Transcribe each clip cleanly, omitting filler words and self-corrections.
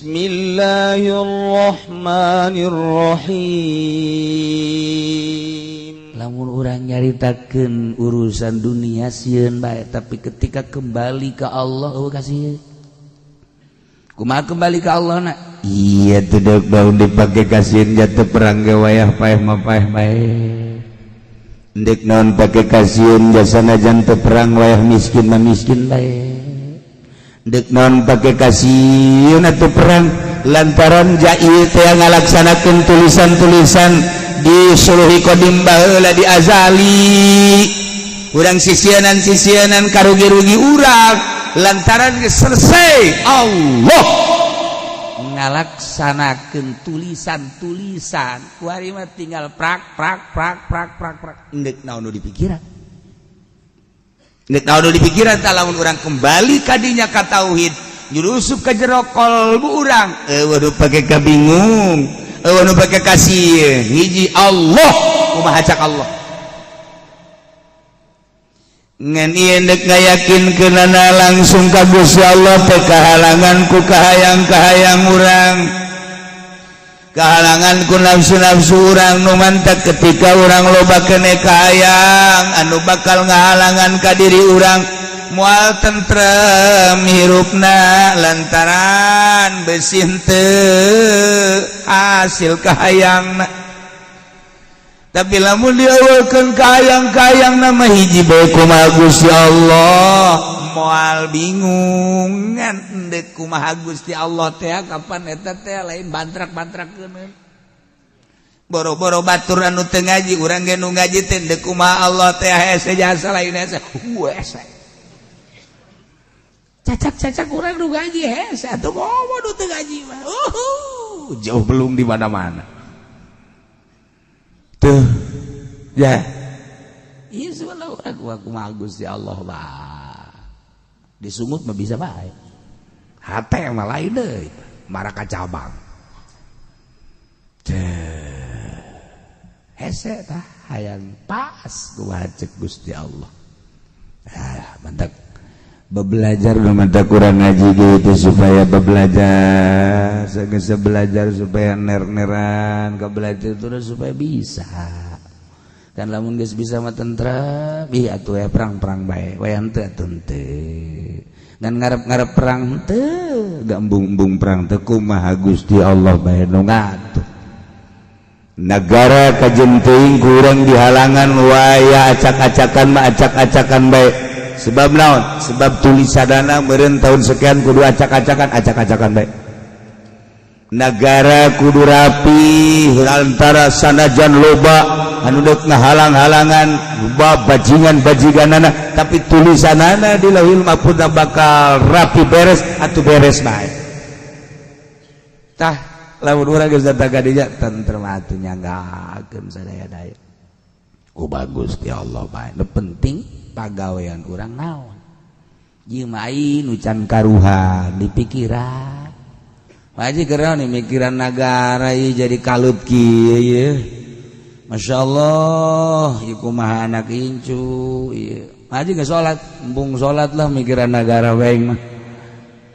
Bismillahirrahmanirrahim. Lamun urang nyaritakeun urusan dunia sieun bae, tapi ketika kembali ke Allah eueuh kasih. Kumaha kembali ke Allah na? Iya, tidak bau dipakai kasihan jatuh perang ge wayah paeh mah paeh bae. Ndek naon pake kasihan jasana jantu perang, wayah miskin mah miskin bae. Ndek naon pake kasihan atuh perang, lantaran jai teh ngalaksanakeun tulisan-tulisan di suluhi qadim baheula, di azali. Urang sisienan-sisienan karugi-rugi urang, lantaran geus selesai Allah ngalaksanakeun tulisan-tulisan. Kuari mah tinggal prak prak prak prak prak prak. Ndek naon nu dipikiran, ndek naon nu dipikiran tah. Lamun urang kembali kadinya ka tauhid, nyurusup ka jero kolbu urang, eueuh nu pake kabingung, eueuh nu pake kasih. Hiji Allah, kumaha cak Allah. Ngan ieu ndek ngayakinkeunana langsung ka Gusti Allah teh kahalangan ku kahayang-kahayang urang, kahalangan ku nafsu-nafsu urang. Nu mantak ketika urang loba kene kahayang anu bakal ngahalangan ka diri urang, moal tentrem hirupna, lantaran besi henteu hasil kahayangna. Tapi lamun diawalkeun kahayang-kahayang nama, hiji bae, kumaha Gusti Allah, moal bingung. Ngan endek kumaha Gusti Allah teh kapan eta teh lain bantrak-bantrakeun. Boro-boro batur anu teu ngaji, urang ge nu ngaji teh endek kumaha Allah teh hese jasa lain hese hese. Cacak-cacak urang nu ngaji hese atuh, ngomong nu teu ngaji mah jauh belum di mana-mana tuh ya. Iya, sebelah urang kumaha Gusti Allah bah disungut mah bisa bae, hate mah lain deui maraka cabang teh hese tah. Hayang pas kumaha cek Gusti Allah. Ah, mantap belajar, mantap kurang ngaji gitu supaya belajar, segesa belajar supaya ner-neran ke belajar terus supaya bisa kan. Lamun geus bisa mah tentrem. Ih atuh ya, perang-perang bae wayang teu atuh teu ngan ngarep-ngarep perang teu. Gambung-embung perang teu, kumaha Gusti Allah bae nu ngatur. Negara kajen teuing kurang dihalangan, waya acak-acakan mah acak-acakan bae. Sebab naon? Sebab tulisanana meureun tahun sekian kudu acak-acakan, acak-acakan bae. Negara kudu rapi, antara sanajan loba anu deuk ngahalang-halangan, loba bajingan-bajiganana, tapi tulisanana di Lauhil Mahfuz bakal rapi beres atau beres bae. Tah, lamun urang geus datang ka dinya tentrem atuh, nyanggakeun sadaya-daya ku bagus Gusti Allah bae. Nu penting pagawean urang naon? Ieu mah nu can karuhan di pikiran. Haji keur nih mikiran nagara ieu jadi kalut kieu ieu. Masya Allah, ieu kumaha anak incu ieu. Haji geus salat, embung salat lah mikiran nagara bae mah.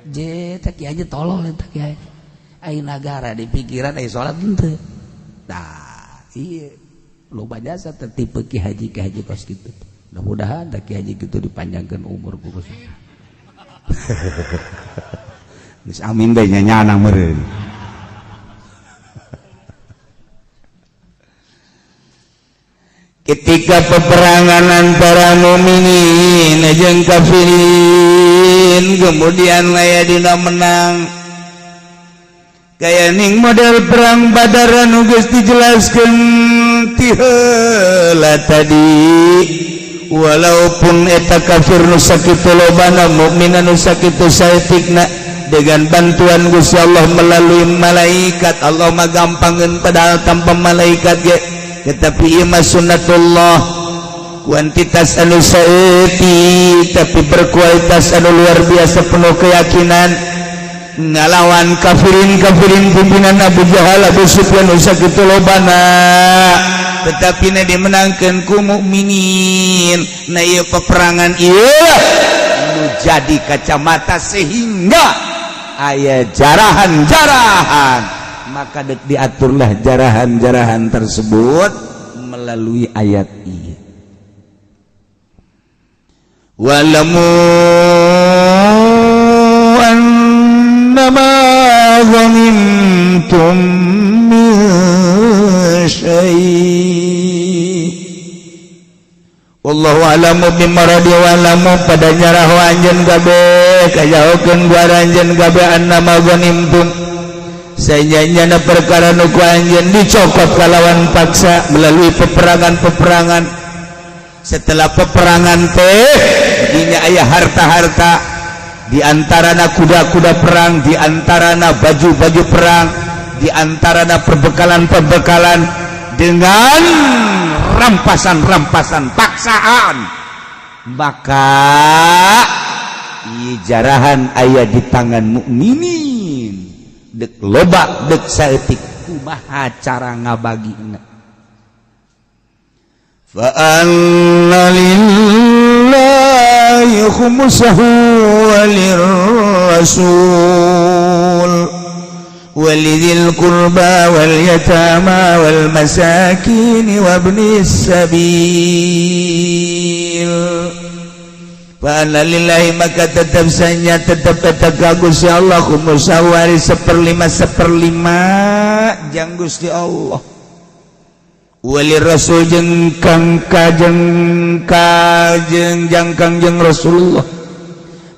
Je tak kiai aja tolol eta kiai. Ai nagara di pikiran, ai salat henteu. Tah, ieu loba jasa tertipe ki haji, ki haji kos kitu. Mudah-mudahan tak ki haji kitu dipanjangkeun umur ku Gusti. Geus amin bae nya nyana meureun. Ketika peperangan antara mukminin jeung kafirin, kemudian aya dina menang, kaya ning model perang Badar anu geus dijelaskeun ti heula tadi, walaupun eta kafir nu sakitu lobana, mukmin anu sakitu saeutikna, dengan bantuan Gusti Allah melalui malaikat, Allah mah gampangeun padahal tanpa malaikat ge, tetapi ieu mah sunnatullah. Kuantitas anu saeutik tapi berkualitas anu luar biasa, penuh keyakinan, ngalawan kafirin-kafirin pimpinan Abu Jahal, Abu Sufyan nu sakitu lobana, tetapi na dimenangkan ku mukminin. Nah, ieu peperangan ieu nu jadi kacamata sehingga Aya jarahan-jarahan, maka dek diaturlah jarahan-jarahan tersebut melalui ayat ieu. Wa'lamu annama ghanimtum min syai'. Wallahu a'lamu bimaradi wa'lamu pada nyaraho anjeun kabeh, kajahokeun ku anjeun kabeh, annama ghanimtum sanyana perkara nu ku anjeun dicokot kalawan paksa melalui peperangan-peperangan. Setelah peperangan teh dinya aya harta-harta, di antarana kuda-kuda perang, di antarana baju-baju perang, di antarana perbekalan-perbekalan dengan rampasan-rampasan paksaan, maka jarahan aya di tangan mukminin, dek loba dek saeutik, kumaha cara ngabagina? Fa anna lillahi khumsahu walirrasul ولذي القربى واليتامى والمساكين وابن السبيل. فأن لله maka tetap saja tetap tetap ka Gusti Allah khumsahu ari seperlima, seperlima jang Gusti Allah, wali Rasul jeung kang kajeng kajeng jang Kangjeng Rasulullah.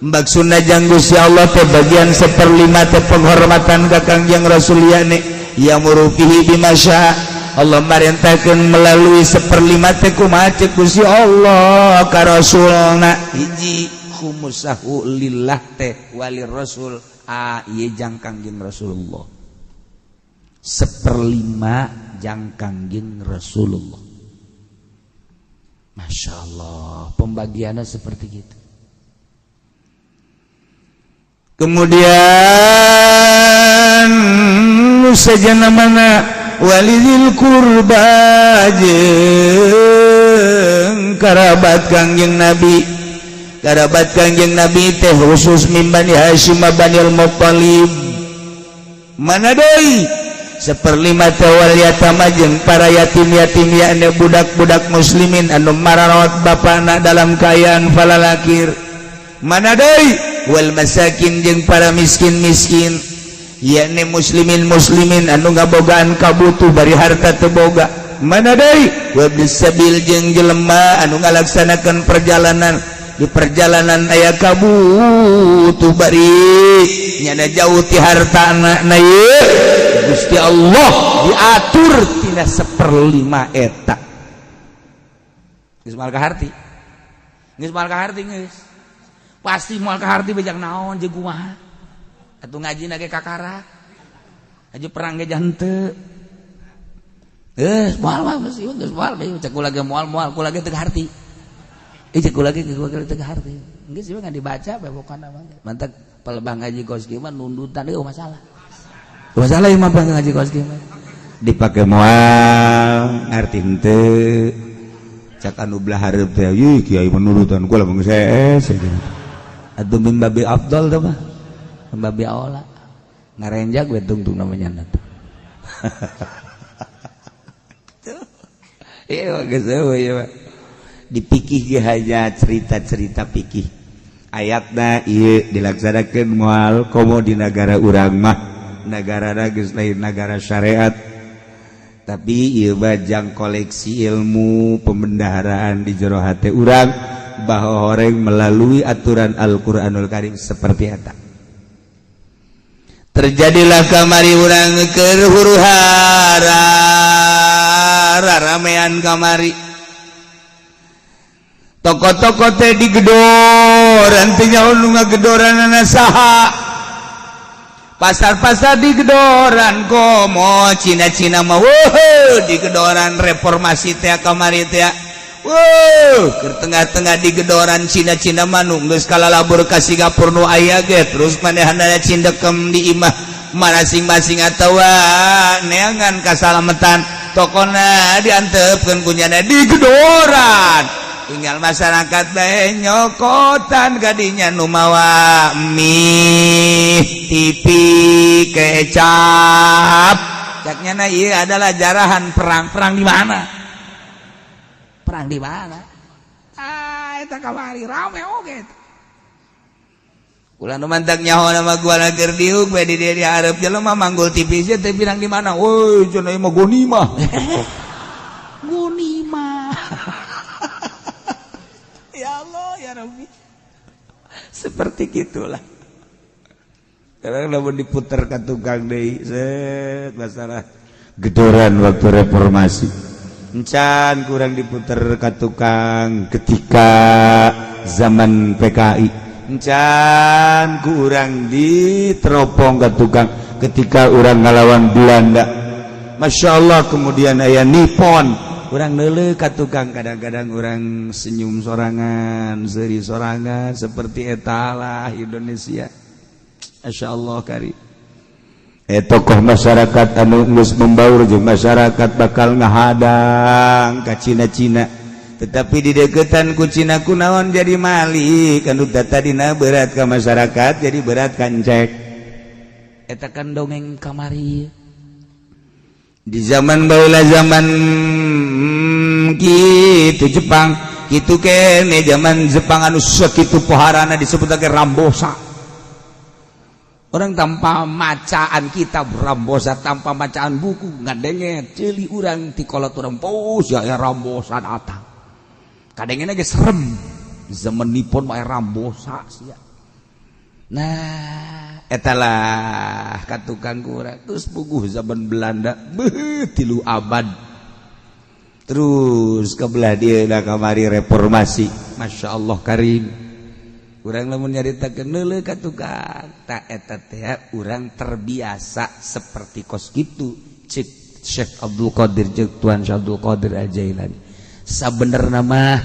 Maksudna jang Gusti Allah teh bagian seperlima teh penghormatan ka Kangjeng Rasul, yakni ya'muru fihi bima syaa. Allah marintahkeun melalui seperlima teh kumaha cek Gusti Allah ka Rasulna. Hiji, khumsahu lillah teh wali Rasul, a ieu jang Kangjeng Rasulullah, seperlima jang Kangjeng Rasulullah. Masya Allah, pembagiannya seperti gitu. Kemudian saja mana walidzil qurba jeung karabat Kangjeng Nabi. Karabat Kangjeng Nabi teh khusus min Bani Hasyim, Bani Muttalib. Mana deui? Seperlima teh wal yatama jeung para yatim-yatim, yakni budak-budak muslimin anu mararawat bapana dalam kaayaan falalakir. Mana deui? Wal masakin jeung para miskin-miskin, yakni muslimin muslimin anu ngabogaan kabutuh bari harta teu boga. Mana deui? Wabnis sabil jeung jelema anu ngalaksanakan perjalanan, di perjalanan aya kabutuh bari nyana jauh ti hartana. Na ieu Gusti Allah diatur tina seperlima eta. Geus moal kaharti, geus moal kaharti, geus pasti moal kaharti bejak naon jeung kumaha atuh ngaji ge kakara aja, perang ge henteu. Eh, moal mah geus, geus moal deui cek kula ge, moal moal kula ge teu kaharti. Eh, cek kula ge, kula ge teu kaharti. Geus ieu ngan dibaca bae pokona mah. Mantak pelebah ngaji kos kieu mah nundutan eueuh masalah. Masalah ieu mah ngaji kos kieu mah. Dipake moal ngarti henteu. Cak anu belah hareup teh, "Ih, kiai menurutan kula mah geus hees." Atuh min babi afdal teh mah. Babi aula. Ngarenjag we tungtung namanya tuh. Iya, geus eueuh ieu mah. Dipikih ge hanya cerita-cerita pikih. Ayatna ieu dilaksanakeun moal, komo di negara urang mah. Negara geus lain negara syariat. Tapi ieu mah jang koleksi ilmu pembendaharaan di jero hate urang bahwa orang melalui aturan Al-Qur'anul Karim seperti eta. Terjadilah kamari urang keur huru hara ramean kamari, toko-toko teh digedoran, teh nyaho nu ngagedoranana saha. Pasar-pasar digedoran, komo Cina-Cina mah wuh digedoran. Reformasi teh kamari teh, wuh, ke tengah-tengah digedoran Cina-Cina mah nu geus kalalabur ka Singapura nu aya ge terus manehanana cindekem di imah masing-masing atawa neangan kasalametan, tokona diantepkeun kunyana digedoran. Tinggal masyarakat bae nyokotan kadinya nu mawa mie, TV, kecap. Caknya na ieu adalah jarahan perang. Perang di mana? Perang di mana? Ah, eta kamari rame oge. Ulah nu mantak nyaho nama gua keur diuk we di dieu dihareup jelema manggul TV sia teh pirang di mana? Woi, cenah ieu mah gonimah. Gonimah. Ya Allah, ya Rabbi. Seperti gitulah. Karena lamun diputer ka tukang deui, set masalah gedoran waktu reformasi. Encan kurang diputer ka tukang ketika zaman PKI. Encan kurang diteropong ke tukang ketika orang ngalawan Belanda. Masya Allah, kemudian aya Nippon. Urang neuleuh ka tukang, kadang-kadang orang senyum sorangan, seuri sorangan, seperti etalah Indonesia. Masya Allah kari. Tokoh masyarakat anu geus membaur jeung masyarakat bakal ngahadang ka Cina-Cina, tetapi di deketan ku Cina kunaon jadi malik anu tadina berat ka masyarakat jadi berat kancek. Eta kan dongeng kamari. Di zaman baheula, zaman gitu Jepang gitu kene, zaman Jepang anu sakitu poharana disebut lagi Rambosa. Orang tanpa macaan kitab Rambosa, tanpa macaan buku, ngadenge ceuli urang ti kolot urang pos ya, ya Rambosa datang. Kadengena ge serem. Zaman Nippon mah Rambosa sia. Nah, etalah ka tukang kurang. Terus puguh zaman Belanda, beuh, 3 abad. Terus ke belah dia lah kamari reformasi. Masya Allah karim. Urang lamun nyaritakeun neuleuh ka tukang, tak eta teh urang terbiasa seperti kos kitu. Cek Syekh Abdul Qadir, cek Tuan Syekh Abdul Qadir Al-Jailani. Sabenerna mah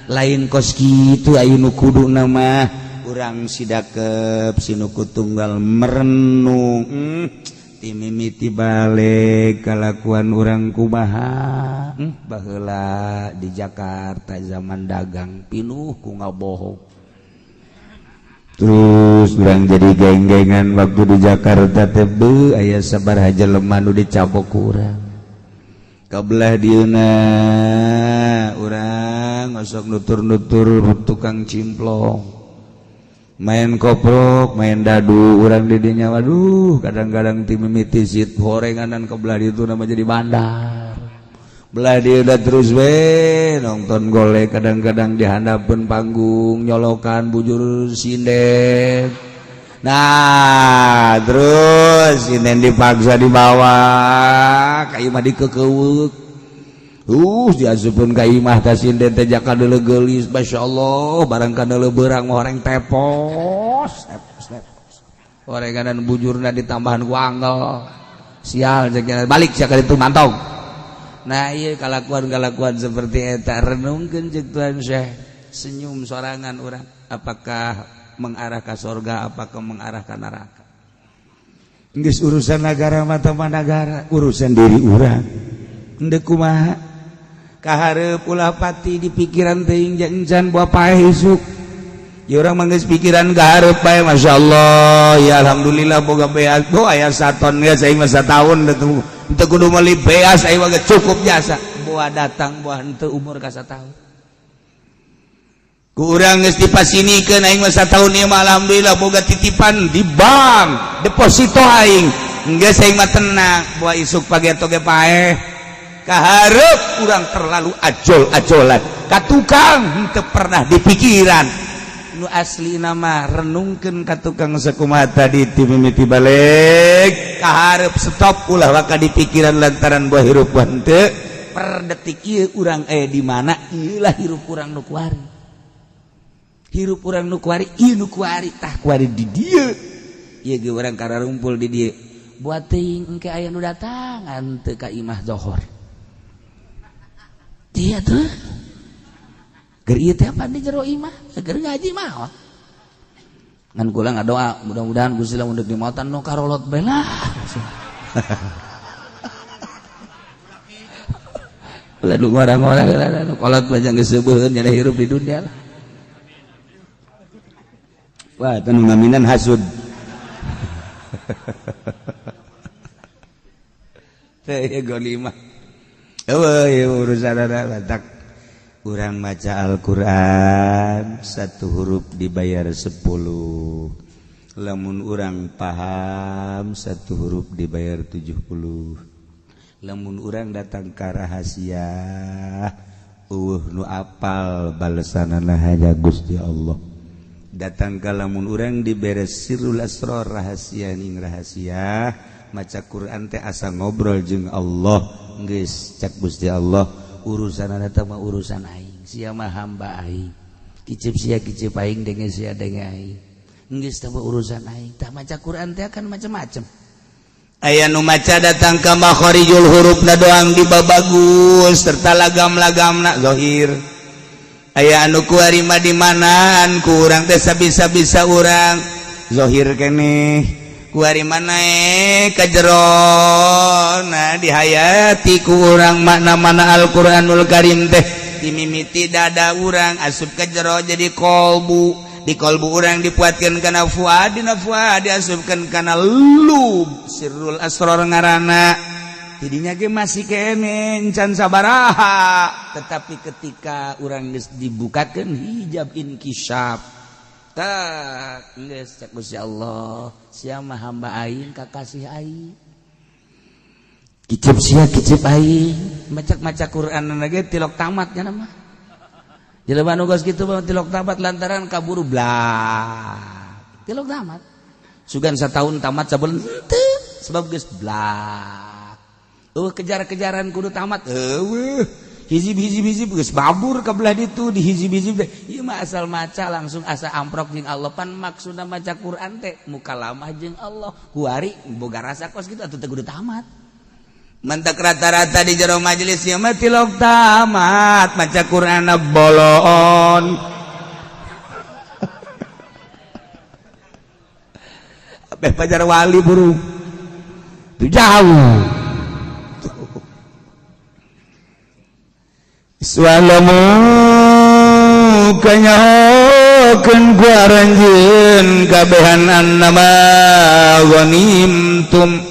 lain kos kitu aya nu kuduna mah. Urang sidakep sinuku tunggal merenung, timimiti balik kalakuan urang kumaha, Baheula di Jakarta zaman dagang pinuh ku ngabohong. Terus urang jadi geng-gengan waktu di Jakarta teh, beuh, aya sabaraha jelema nu dicabok urang. Kabelah dieuna urang osok nutur-nutur tukang cimplong, main koprok, main dadu urang di dinya. Waduh, kadang-kadang ti mimiti sit gorenganan kebelah itu nama jadi bandar. Belah dia udah terus we nonton golek, kadang-kadang di handapeun panggung nyolokan bujur sinden. Nah, terus sinden dipaksa dibawa ka imah, dikekeuweuk, diasupkeun ka imah ka sinden teh jaka deuleu geulis. Masyaallah, barang kana beurang mah horeng tepos tepos tepos, gorenganan bujurna ditambahan ku angel. Sial, balik sia ka ditu mantog. Nah, iya, kalakuan-kalakuan seperti eta renungkeun cek Tuhan Syekh, senyum sorangan orang, apakah mengarah ke sorga, apakah mengarah ke neraka. Geus urusan negara mata negara, urusan diri urang henteu kumaha kahareup, ulah pati di pikiran teuing encan buah paeh isuk. Ya urang mah geus pikiran kahareup bae. Masyaallah ya, alhamdulillah boga beas. Oh, aya saton geus aing mah sataun teu kudu meuli beas, aing mah cukup jasa buah datang buah henteu umur ka sataun. Ku urang geus dipasinikeun, aing mah sataun ieu mah alhamdulillah boga titipan di bank, deposito aing geus, aing mah tenang buah isuk pageto ge paeh. Kahareup urang terlalu ajol-ajolan ka tukang, henteu pernah dipikiran nu asli nama. Renungkeun ka tukang sakumaha tadi ti mimiti balik kahareup, stop, ulah waka di pikiran lantaran buah hirup henteu per detik ieu urang di mana. Ieu lah hirup urang nu kuari, hirup urang nu kuari ieu, nu kuari tah kuari di dieu ieu ge urang kararumpul di dieu. Buat teuing engke aya nu datangan teu ka imah zohor dia tuh. Ger ieu teh apa di jero imah keur ngaji mah ngan kula ngadoa mudah-mudahan Gusti lamun deuk dimautan nu karolot bae lah. Ulah nu ngora-ngora, nu kolot mah geus seubeun nyana hirup di dunia lah. Wah, teu ngaminan hasud. Teh ghanimah. Eueuh urusan batak. Urang maca Al-Qur'an satu huruf dibayar 10. Lamun urang paham satu huruf dibayar 70. Lamun urang datang ka rahasia eueuh nu apal balesanana hanya Gusti Allah. Datang ka lamun urang diberes sirrul asrar rahasia ning rahasia maca Quran teh asa ngobrol jeung Allah geus cak Gusti Allah urusan eta mah urusan aing sia mah hamba aing kicip sia kicip aing denge sia denge aing geus teh urusan aing tah maca Quran teh kan macam-macam aya nu maca datang ka makharijul hurufna doang dibabagus serta lagam-lagamna zahir. Aya anu kuari mah di manaan ku urang teh sabisa-bisa urang zahir keneh kuari mana ka jerona dihayati ku urang makna mana Al-Qur'anul Karim teh dimimiti dada urang asup ka jero jadi kolbu di kolbu urang dipuatkeun kana fuad dina fuad diasupkeun kana lub sirrul asrar ngaranna tidinya ge masih kene encan sabaraha tetapi ketika urang geus dibukakeun hijab inkisyaf tak geus cak Gusti Allah sia mah hamba aing kakasih aing kicip sia kicip aing maca-maca Quran ge tilok tamat nya mah jelema nu geus kitu mah tilok tamat lantaran kaburu blak tilok tamat sugan satahun tamat sabulan teu sebab geus blak kejar-kejaran kudu tamat eueuh hizib-hizib-hizib geus babur ka belah ditu di hizib-hizib teh ieu mah asal maca langsung asa amprok jeung Allah pan maksudna maca Quran teh mukalamah jeung Allah kuari boga rasa kos kitu atuh teh kudu tamat mantak rata-rata di jero majelis ieu mah tilok tamat maca Qur'anna bolon abeh pajar wali buru tuh jauh. Swalamu kanyahokeun ku aranjeun kabehan annama ghanimtum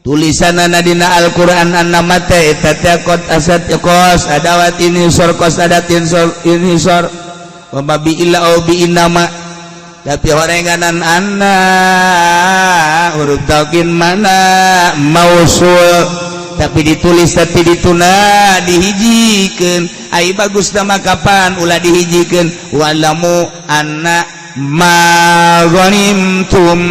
tulisanana dina Al-Qur'an annama teh eta teh qad asad qas adawat ini sor qas adatin sor ini sor wa ma bi illa au bi innama tapi horenganan anna huruf taukin mana mausul tapi ditulis tapi dituna dihijikeun ai bagus nama kapan ulah dihijikeun walamu anna ma ghanimtum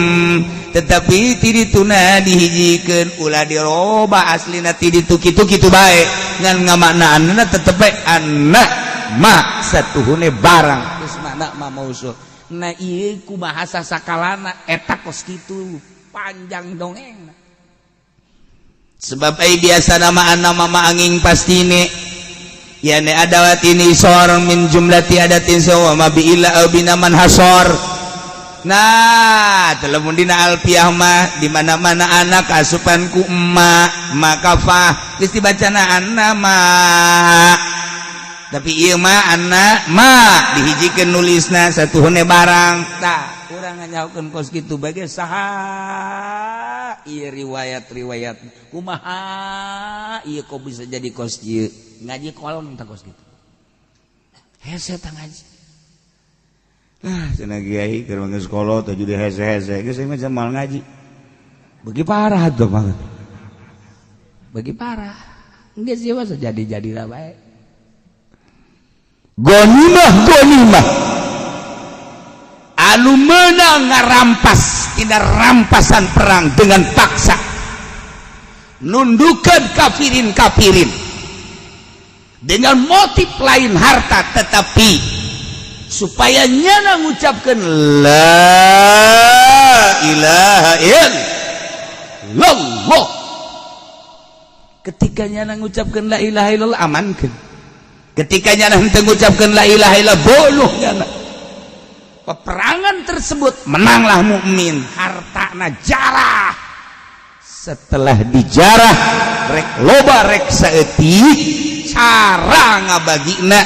tetapi ti dituna dihijikeun ulah diroba aslina ti ditu kitu kitu bae ngan ngamaknaanna tetep bae anna ma satuhune barang geus makna ma mausul nah ieu ku bahasa sakalana eta kos kitu panjang dongeng. Sebab ai biasa nama nama mama angin pastine yani adawat ini sor min jumlati adatin sawa ma bi illa au binaman hasor. Nah lamun dina alfiah mah di mana-mana anak asupan ku emak maka fah geus dibacana annama tapi ieu mah anak ma dihijikeun nulisna satuhune barang tah urang nganyahokeun kos kitu bage saha ieu riwayat-riwayat kumaha ieu kok bisa jadi kos ieu ngaji kolong tah kos kitu hese tah ngaji ah cenah kiai keur geus kolot teh jadi hese-hese geus mah moal ngaji bagi parah tuh banget bagi parah geus ieu mah jadi-jadi lah bae ghanimah ghanimah anu menang ngarampas tina rampasan perang dengan paksa nundukan kafirin-kafirin dengan motif lain harta tetapi supaya nyana ngucapkan la ilaha illallah. Ketika nyana ngucapkan la ilaha illallah amankan. Ketika nyana henteu ngucapkan la ilaha illallah boluh nyana. Peperangan tersebut menanglah mukmin, hartana jarah. Setelah dijarah Rek loba rek saeutik, cara ngabagina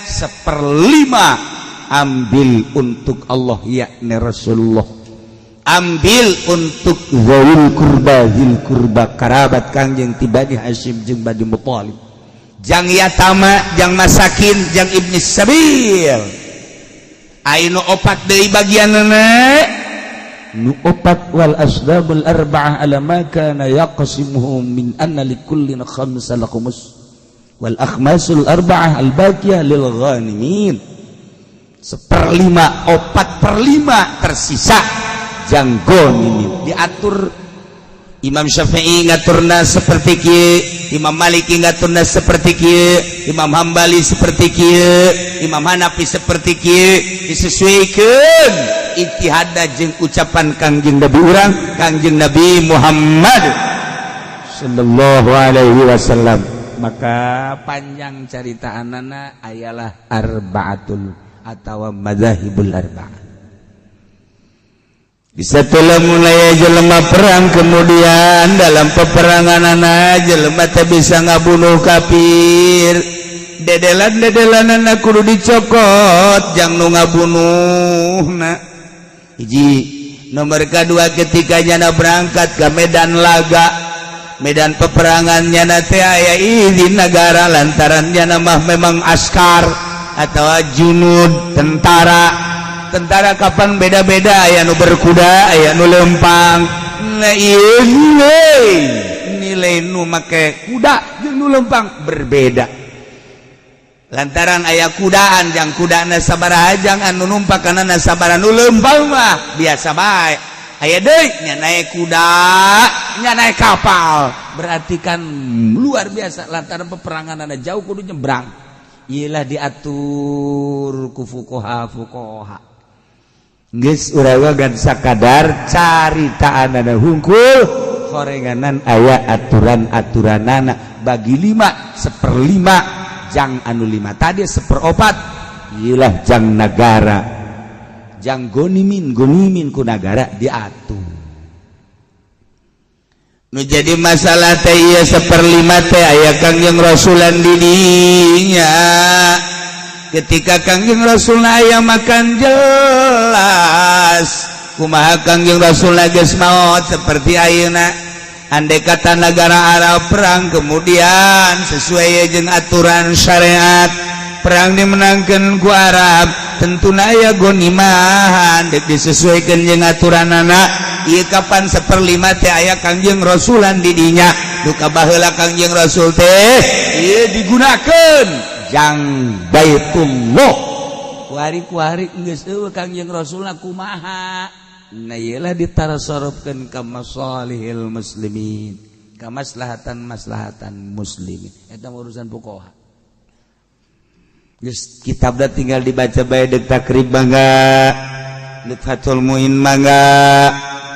seperlima ambil untuk Allah, yakni Rasulullah, ambil untuk zawil kurba, zil kurba, kerabat Kangjeng ti Bani Hashim jeung Bani Muthalib, jang yatama, jang masakin, jang ibni sabil. Ainu opat deui bagianna, nu opat wal asdabul arba'ah ala ma kana yaqsimuhu min anna likullin khamsal khumus wal akhmasul arba'ah al baqiyah lil ghanimin. Seperlima, opat perlima tersisa jang ghanimin. Diatur Imam Syafi'i ngaturna seperti kieu, Imam Maliki ngaturna seperti kieu, Imam Hambali seperti kieu, Imam Hanafi seperti kieu, disesuaikan ijtihadna jeung ucapan Kangjeng Nabi urang, Kangjeng Nabi Muhammad sallallahu alaihi wasallam. Maka panjang carita anana ayalah arbaatul atau madzahibul arba'ah. Bisa mulai jelema perang, kemudian dalam peperangan anak jelema teh bisa ngabunuh kafir, dedelan dedelan anak kudu dicokot jang nu ngabunuh. Nah, hiji. Nomor kedua, ketika nyana berangkat ke medan laga, medan peperangan, nyana teh aya izin negara lantaran nyana mah memang askar atau junud, tentara. Tentara kapan beda-beda, aya nu berkuda, aya nu lempang. Nah, ieu nilai nilai nu make kuda jeung nu lempang berbeda lantaran aya kudaan, jang kudana sabaraha, jang anu numpak kana sabaraha. Nu lempang mah biasa bae. Aya deui nya naik kuda, nya naik kapal, berarti kan luar biasa lantaran peperangan ada jauh, kudu nyebrang. Iyalah, diatur ku fuqaha fuqaha. Geus, urang gan sakadar caritaanana hungkul, horenganan aya aturan-aturanana, bagi lima, seperlima jang anu lima tadi, seperopat iyalah jang negara, jang gonimin, gonimin ku negara diatur. Nu jadi masalah teh ieu, seperlima teh aya Kangjeng Rasulan didinya. Ketika Kangjeng Rasul aya makan jelas kumaha Kangjeng Rasul geus maot. Seperti ayeuna, andai kata negara Arab perang, kemudian sesuai jeung aturan syariat perang dimenangkan ku Arab, tentu aya gonimahan dek disesuaikan jeung aturan anak. Ieu kapan seperlima teh aya Kangjeng Rasulan didinya. Duka baheula Kangjeng Rasul teh ieu digunakeun jang Baitullah. Kuari-kuari geus eueuh Kangjeng Rasulna kumaha? Nah, iyalah, ditarsorobkeun ka masalihil muslimin, ka maslahatan maslahatan muslimin. Eta urusan fuqaha. Geus, kitabna tinggal dibaca bae, deuk Taqrib mangga, deuk Fathul Muin mangga,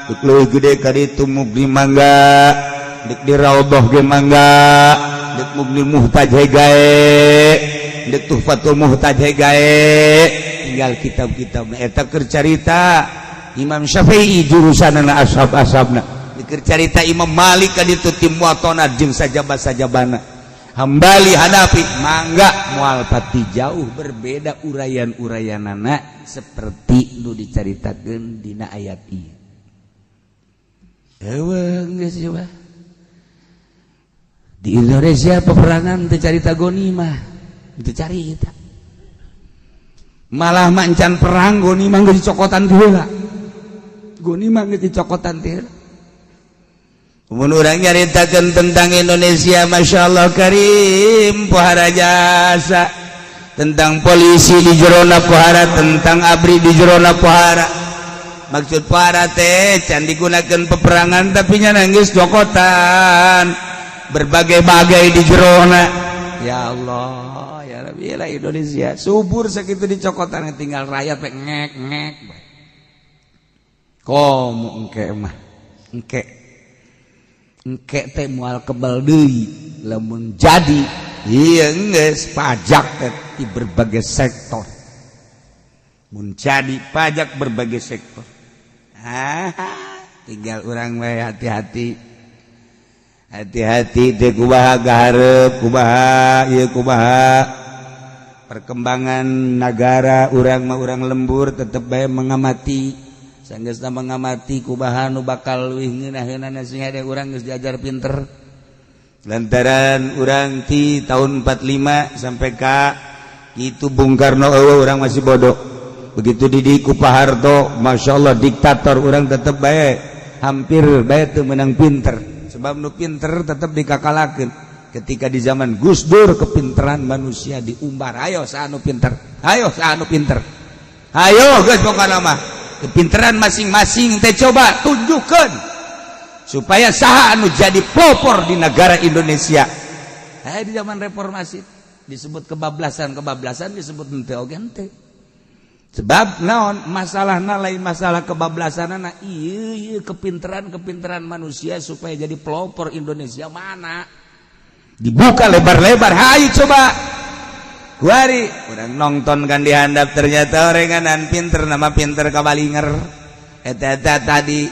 deuk leuwih gede ka ditu Mughni mangga, deuk di Raudhah ge mangga, deuk Mughni Muhtaj gae, deuk Tuhfatul Muhtaj gae, tinggal kitab-kitab eta. Keur carita Imam Syafi'i jurusanana ashab-ashabna, keur carita Imam Malik ka ditu tim Muwaththana jeung sajaba-sajabana, Hambali, Hanafi mangga, moal pati jauh berbeda uraian-uraianana seperti nu dicaritakeun dina ayat ieu. Eueuh, geus coba di Indonesia peperangan teu carita gonimah, teu carita. Malah mancan perang, gonimah geus dicokotan ti heula, gonimah geus dicokotan ti heula. Mun urang nyaritakeun tentang Indonesia, Masya Allah Karim, pohara jasa tentang polisi di jerona pohara, tentang ABRI di jerona pohara. Maksud pohara teh can digunakan peperangan, tapi nya nangis cokotan berbagai-bagai di jerona. Ya Allah ya Rabbi lah, Indonesia subur sakitu dicokotan, tinggal rakyat pe ngek ngek. Komo engke mah, engke engke teh moal kebal deui lamun jadi. Iya, geus. Pajak teh di berbagai sektor, mun jadi pajak berbagai sektor. Ah, tinggal urang we hati-hati. Hati-hati teh, kumaha kaharep, kumaha ieu, kumaha perkembangan negara. Urang mah urang lembur, tetep bae mengamati. Sanggeusna mengamati kumaha nu bakal leuwih ngeunaheunana, sing hade urang geus diajar pinter, lantaran urang ti tahun 45 sampai ka itu Bung Karno eueuh, urang masih bodoh. Begitu didik ku Pak Harto, Masya Allah, diktator, urang tetep bae hampir bae teu menang pinter, sebab nu pinter tetep dikakalakeun. Ketika di zaman Gus Dur, kepinteran manusia diumbar. Ayo, saha nu pinter, ayo, saha nu pinter, ayo geus, pokokna mah kepinteran masing-masing teh coba tunjukkan supaya saha anu jadi pelopor di negara Indonesia. Di zaman reformasi disebut kebablasan, kebablasan disebut henteu oge henteu. Sebab naon masalah? Lain masalah kebablasan, nah, iya, kepinteran kepinteran manusia supaya jadi pelopor Indonesia mana dibuka lebar-lebar. Hayu coba kuari urang nonton kan dihandap, ternyata orenganan pinter, nama pinter kabalinger. Eta eta tadi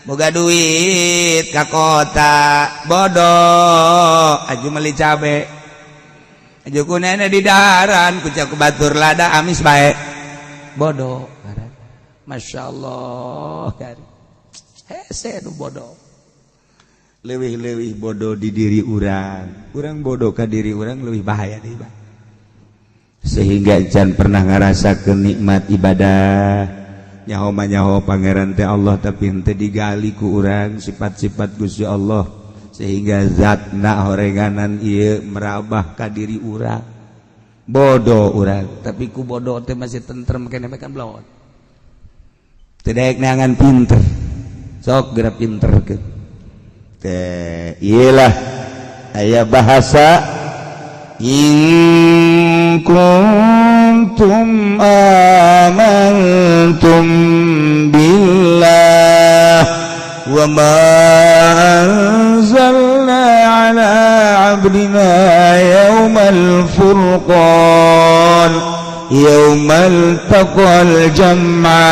boga duit ka kota, bodoh, aju meli cabe, aju ku nenek di daharan, ku ku batur lada amis bae, bodoh. Masya Allah, hese nu bodoh, lebih-lebih bodoh di diri urang. Urang bodoh ke diri urang lebih bahaya deh, Bang. Sehingga can pernah ngerasa kenikmat ibadah, nyaho nyaho Pangeran teh Allah, tapi henteu digali ku urang sifat-sifat Gusti Allah, sehingga zatna horenganan ieu merabah ka diri urang. Bodoh urang, tapi ku bodoh teh masih tentrem kene kan belon tidak neangan pinter. Sok gerak pinter ke teh. Iyalah, aya bahasa in kuntum amantum billah wa ma anzalna ala abdina yawmal furqan yawmal taqal jam'an.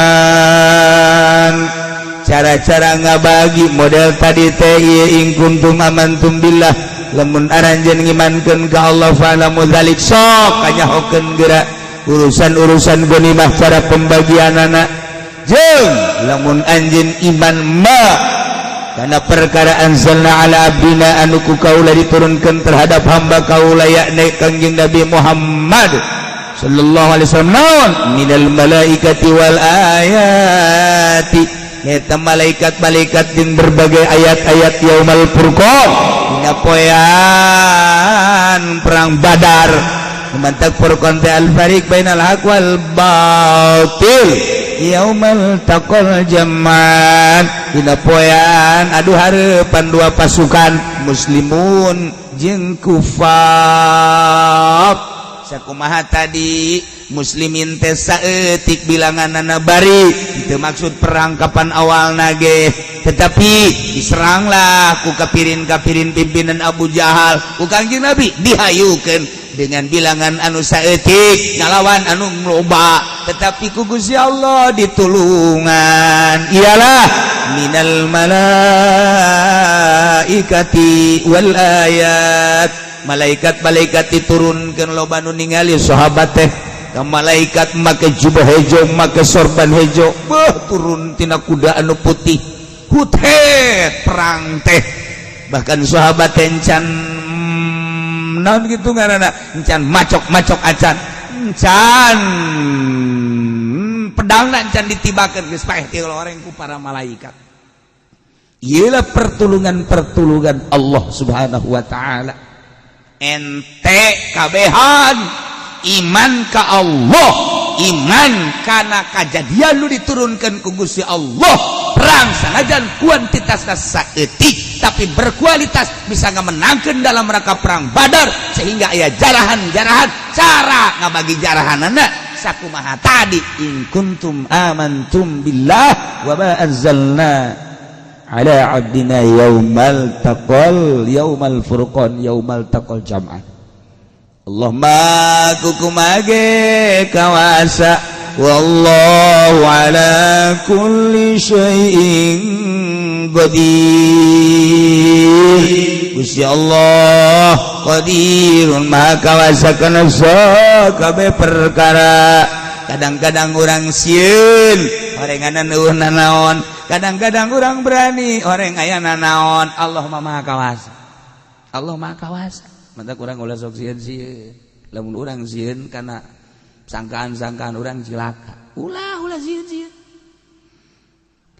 Cara-cara ngabagi model tadi teh ieu, in kuntum amantum billah, lamun aranjeun ngimankeun ka Allah, fa'lamu dzalik, sok kanyahokeun geura urusan-urusan ghanimah, cara pembagianana. Jeung lamun anjeun iman ma karena perkara anzalna ala abdina, anu ku kaula diturunkan terhadap hamba kaula, yakni Kangjeng Nabi Muhammad sallallahu alaihi wasallam, naon minal malaikati wal ayati, eta malaikat-malaikat jeung berbagai ayat-ayat, yaumal furqan, dina poean perang Badar. Mantak furqan teh al fariq bainal haq wal batil. Yaumal taqal jam'an, dina poean adu hareupan dua pasukan, muslimun jeung kufar. Sakumaha tadi, muslimin teh saeutik bilanganana, bari itu maksud perang kapan awal nage, tetapi diseranglah ku kapirin-kapirin pimpinan Abu Jahal. Ku Kangjeng Nabi dihayukeun dengan bilangan anu saeutik ngalawan anu loba, tetapi ku Gusti Allah ditulungan. Iyalah, minal malaikati wal ayat, malaikat-malaikat diturunkan. Loba nu ningali sahabat teh malaikat make jubah hejo, make sorban hejo, beuh, turun tina kuda anu putih. Hutet perang teh, bahkan sahabat encan naon gitu ngaranna, encan macok-macok acan, encan pedangna encan ditibakeun, geus paeh ti loreng ku para malaikat. Iyalah pertulungan-pertulungan Allah Subhanahu wa taala. Ente kabehan iman ka Allah, iman karena kajadian lu diturunkan ku Gusti Allah, perang sanajan kuantitasna saeutik tapi berkualitas, bisa ngamenangkeun dalam rangka perang Badar, sehingga aya jarahan-jarahan. Cara ngabagi jarahanana sakumaha tadi, in kuntum amantum billah wa ma anzalna ala abdina yaumal taqal, yaumal furqan, yaumal taqal jam'an. Allah ma kukumage kawasa, wallahu ala kulli syai'in qadir. Gusti Allah qadirun maha kawasa kana sakabeh perkara. Kadang-kadang urang sieun horenganan eueuh nanaon, kadang-kadang urang berani horeng aya nanaon. Allah mah maha kawasa, Allah maha kawasa. Mantap urang ulah sok sieun-sieun. Lamun urang sieun kana sangkaan-sangkaan urang cilaka. Ulah ulah sieun-sieun,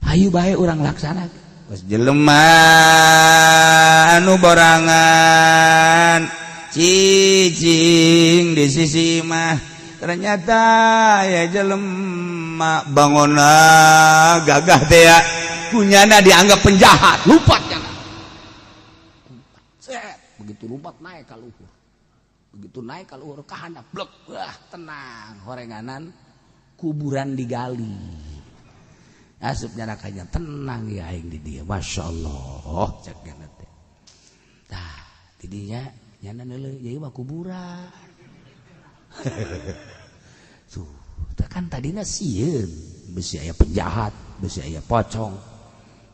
hayu bae urang laksana. Pas jelema anu borangan cicing di sisi mah, ternyata ya jelema bangona gagah teh ya, kunyana dianggap penjahat. Lompat nyana. Set, begitu lompat naik ka luhur, begitu naik ka luhur ka handap blek. Wah, tenang, horenganan kuburan digali, asup nyarakanya. Tenang ya, aing di dia. Masya Allah, cek nyana teh. Tah, tidinya nyana neuleuh, ieu mah kuburan. Tuh kan tadina sieun bisi aya penjahat, bisi aya pocong.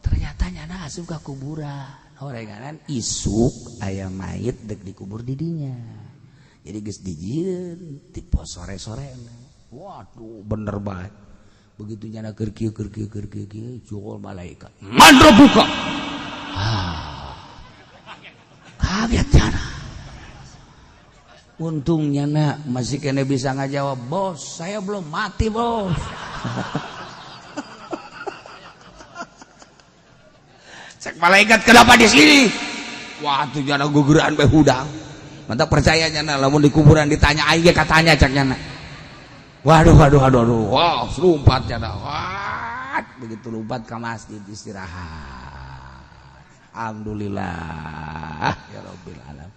Ternyata nyana asup ka kuburan, horenganan isuk aya mayit dek dikubur di dinya. Jadi geus dijieun tipe sore-sore. Waduh, bener banget. Begitu nyana keur kieu, keur kieu, keur kieu kieu, jol malaikat, "Man rabbuka?" Ah, kaget nyana. Untungnya nak masih kena bisa ngajawab, "Bos, saya belum mati, bos." Cek malaikat, "Kenapa di sini?" Wah, tuh nyana guguran bae hudang. Mantap percaya nyana lamun di kuburan ditanya aing ge katanya, cek nyana. Waduh, waduh, waduh, waduh. Wah, lompat nyana. Wah, begitu lompat ke masjid istirahat. Alhamdulillah ya rabbil alamin.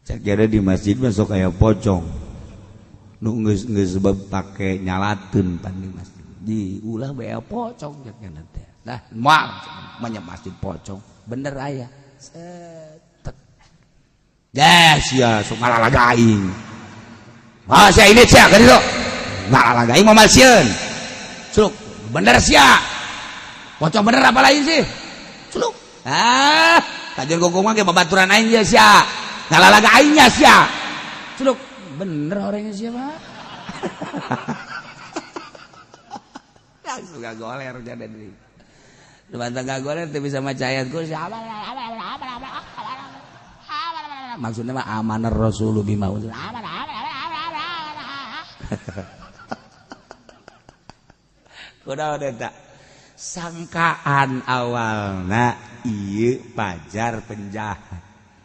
Cek jare di masjid masuk kayak pocong nu geus geus sebab pake nyalateun pan di masjid. Diulah bae pocong cek nyana teh. Nah, moal banyak masjid pocong. Bener aya. Set. Yes, ya, sok ngalalaga aing. Ah, sia ini sia ka ditu. Ngalalaga aing moal sieun. Suluk, bener sia. Pocong bener apa lain sih? Suluk. Ah, kajian gogong mah ge babaturan aing ye sia. Ngalalaga aingnya sia. Suluk, bener orangnya siapa? Langsung gak goler jadi deui. Nu bantang gak goler teu bisa maca ayat kursi. Maksudnya mah amanar rasulu bima unzila. Kunaon eta? Sangkaan awalna ieu pajar penjahat.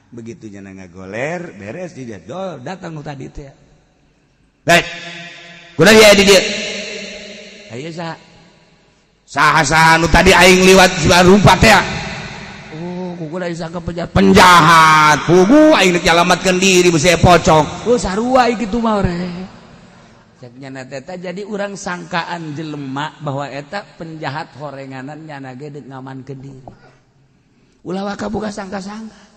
Begitu nyana ngagoler beres dijadol datang nu tadi teh. Baik. Kunaon dia di dieu? Ayo saha? Saha-saha nu tadi aing liwat rumpat teh. Oh, kuku dari sangka penjahat. Penjahat. Pugu aing rek nyalamatkeun diri besi pocong. Oh, sarua kitu mah re. Cek nyana teh jadi urang sangkaan jelema bahwa eta penjahat horenganan nyana ge deuk ngamankeun diri. Ulah waka buka sangka-sangka.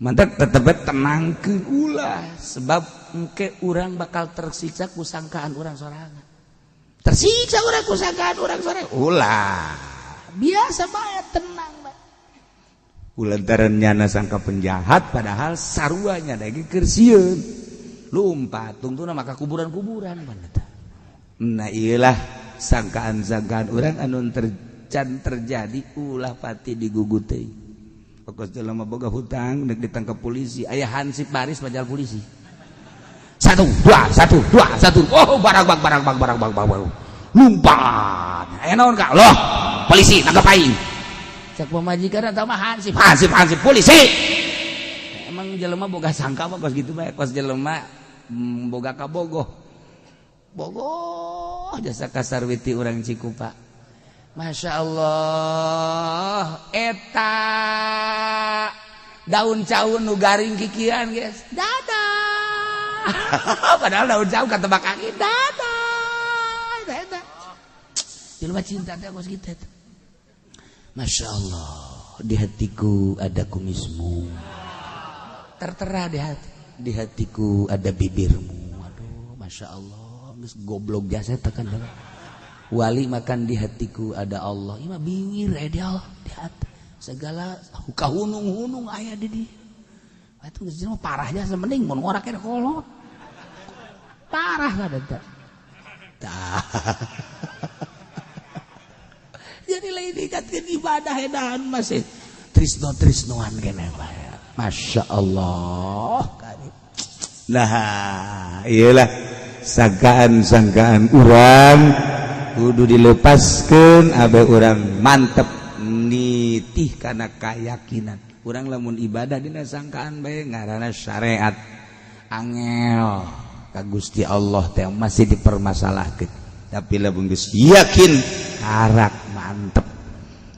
Mantap tetep tenangkeun ulah. Sebab engke urang bakal tersiksa ku sangkaan urang sorangan. Tersiksa urang ku sangkaan urang sorangan. Ulah. Biasa bae tenang bae. Ulantaran nyana sangka penjahat padahal saruanya lagi keur sieun. Lompat tungtuna maka kuburan-kuburan pan eta. Nah, iyalah sangkaan-sangkaan urang anu tercan terjadi ulah pati digugut teuing. Pokos jelema boga hutang deuk ditangkap polisi, aya hansip baris majal polisi. 1 2 1 2 1. Oh, barang bang barang bang barang bang barang. Lompat. Aya naon ka? Loh, polisi nangkep aing. Cek pamajikan eta mah hansip, hansip, hansip polisi. Emang jelema boga sangka mah kos gitu bae, kos jelema boga kabogoh. Bogoh jasa kasarwiti urang Cikupa. Masya Allah, eta daun caun nu garing kikian guys. Dadah. Padahal daun caun katebak angin. Dadah. Eta. Jelema cinta teh kos kitu. Masya Allah, di hatiku ada kumismu. Tertera di hati. Di hatiku ada bibirmu. Aduh, Masya Allah, geus goblok jasa tekan heula. Wali makan di hatiku ada Allah. Ieu mah bibir di Allah di hati. Segala kahunung-hunung aya di dieu. Itu geus parahnya mending mun ngora keneh kolot. Parah kan eta. Tah. Jadi lain diikatkeun ibadah edahan masih trisno-trisnoan keneh bae. Masya Allah. Nah, iyalah sangkaan-sangkaan urang kudu dilepaskan abe urang mantep nitih karena keyakinan urang. Lamun ibadah dina sangkaan bae ngaranna syariat, angel ka Gusti Allah teh masih dipermasalahkeun. Tapi lamun geus yakin, karak mantep.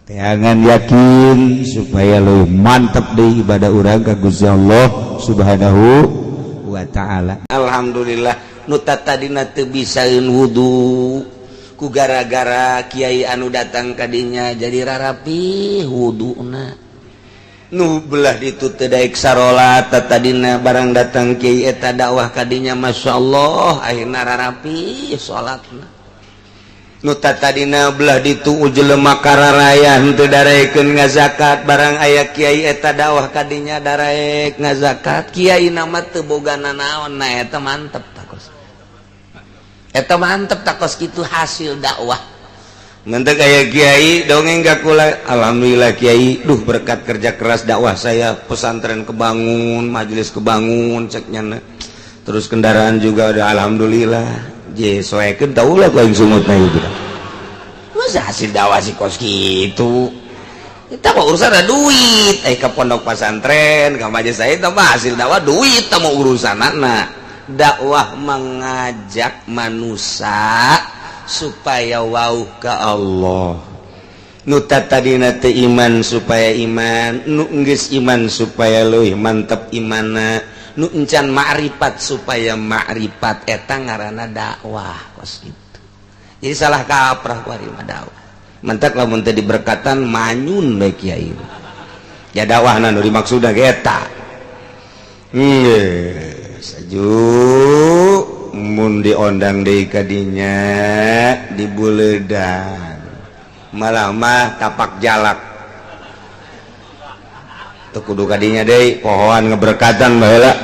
Teangan yakin supaya leuwih mantep deui ibadah urang ka Gusti Allah Subhanahu wa Ta'ala. Alhamdulillah, nu tadina teu bisaeun wudu, ku gara-gara kiai anu datang kadinya jadi rarapi wuduna. Nu belah ditu teu daek sarolat tadina, barang datang kiai eta dakwah kadinya, Masya Allah, akhirna rarapi salatna. Nu tadina belah ditu jelema kararaya henteu darekeun ngazakat, barang aya kiai eta dakwah kadinya daraek ngazakat. Kiai nama teu boga nanaon. Nah, eta mantep takos, eta mantep takos kitu hasil dakwah. Mantap kayak kiai dongeng gak kula, "Alhamdulillah, Kiai, duh, berkat kerja keras dakwah saya pesantren kebangun, majelis kebangun," ceknya, "terus kendaraan juga udah, alhamdulillah." Je soekeun tahu lah aing sungutna itu. Masa hasil dakwah si kos gitu? Kita mau urusan ada duit, eh, ke pondok pesantren, ke majelis saya itu mah hasil dakwah duit, mau urusan anak. Dakwah mengajak manusia supaya wau ke Allah, nu tadina teu iman supaya iman, nu geus iman supaya leuwih mantep imana, nu encan ma'rifat supaya ma'rifat. Eta ngaranna dakwah kos gitu. Jadi salah kaprah kuari mah dakwah. Mantak lamun teu diberkatan manyun bae kiai ya dakwahna nu dimaksudna ge eta. Saju mun diondang deui kadinya di buledan malah mah tapak jalak teu kudu kadinya deui, pohoan ngeberkatan baheula.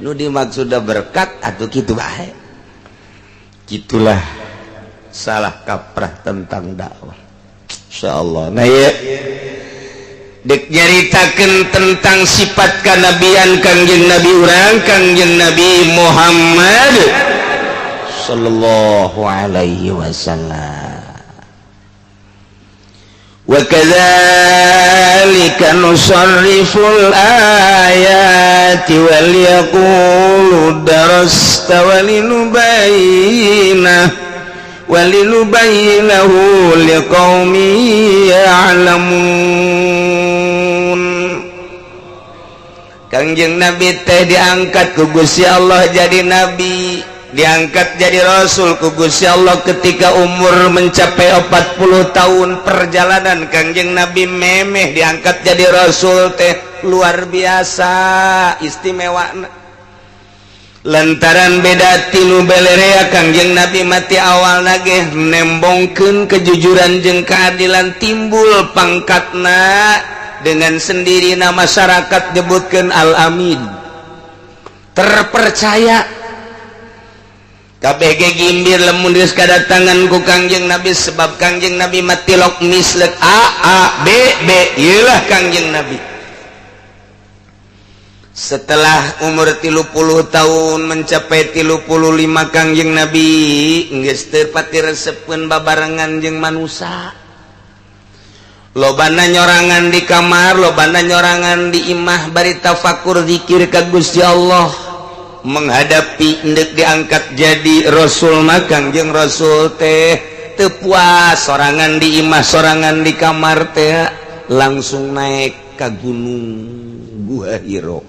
Nu dimaksudna berkat atau kitu bae. Gitulah salah kaprah tentang dakwah, insyaallah. Nah, ya dek nyaritakeun tentang sifat kanabian Kangjeng Nabi urang, Kangjeng Nabi Muhammad sallallahu alaihi wasallam. Wa kadzalika nusarriful ayati wal yaqulu darasta walinubayyinahu liqaumin ya'lamun. Kangjeng Nabi teh diangkat ku Gusti Allah jadi nabi, diangkat jadi rasul ku Gusti Allah ketika umur mencapai 40 tahun. Perjalanan Kangjeng Nabi memeh diangkat jadi rasul teh luar biasa istimewa, lantaran beda tinu belerea. Kangjeng Nabi mati awal nage nembongkeun kejujuran jeung keadilan, timbul pangkatna dengan sendiri, nama masyarakat nyebutkan Al-Amin, terpercaya. KBG gimbir lamun geus kadatangan ku Kangjeng Nabi, sebab Kangjeng Nabi mati lok mislek A A B B, iyalah Kangjeng Nabi. Setelah umur 30 tahun mencapai 35, Kangjeng Nabi geus teu pati resepeun babarengan jeung manusia, lobana nyorangan di kamar, lobana nyorangan di imah, bari tafakur, zikir ka Gusti Allah. Menghadapi endek diangkat jadi rasul mah Kangjeng Rasul teh teu puas sorangan di imah, sorangan di kamar teh, langsung naik ke gunung Gua Hiro.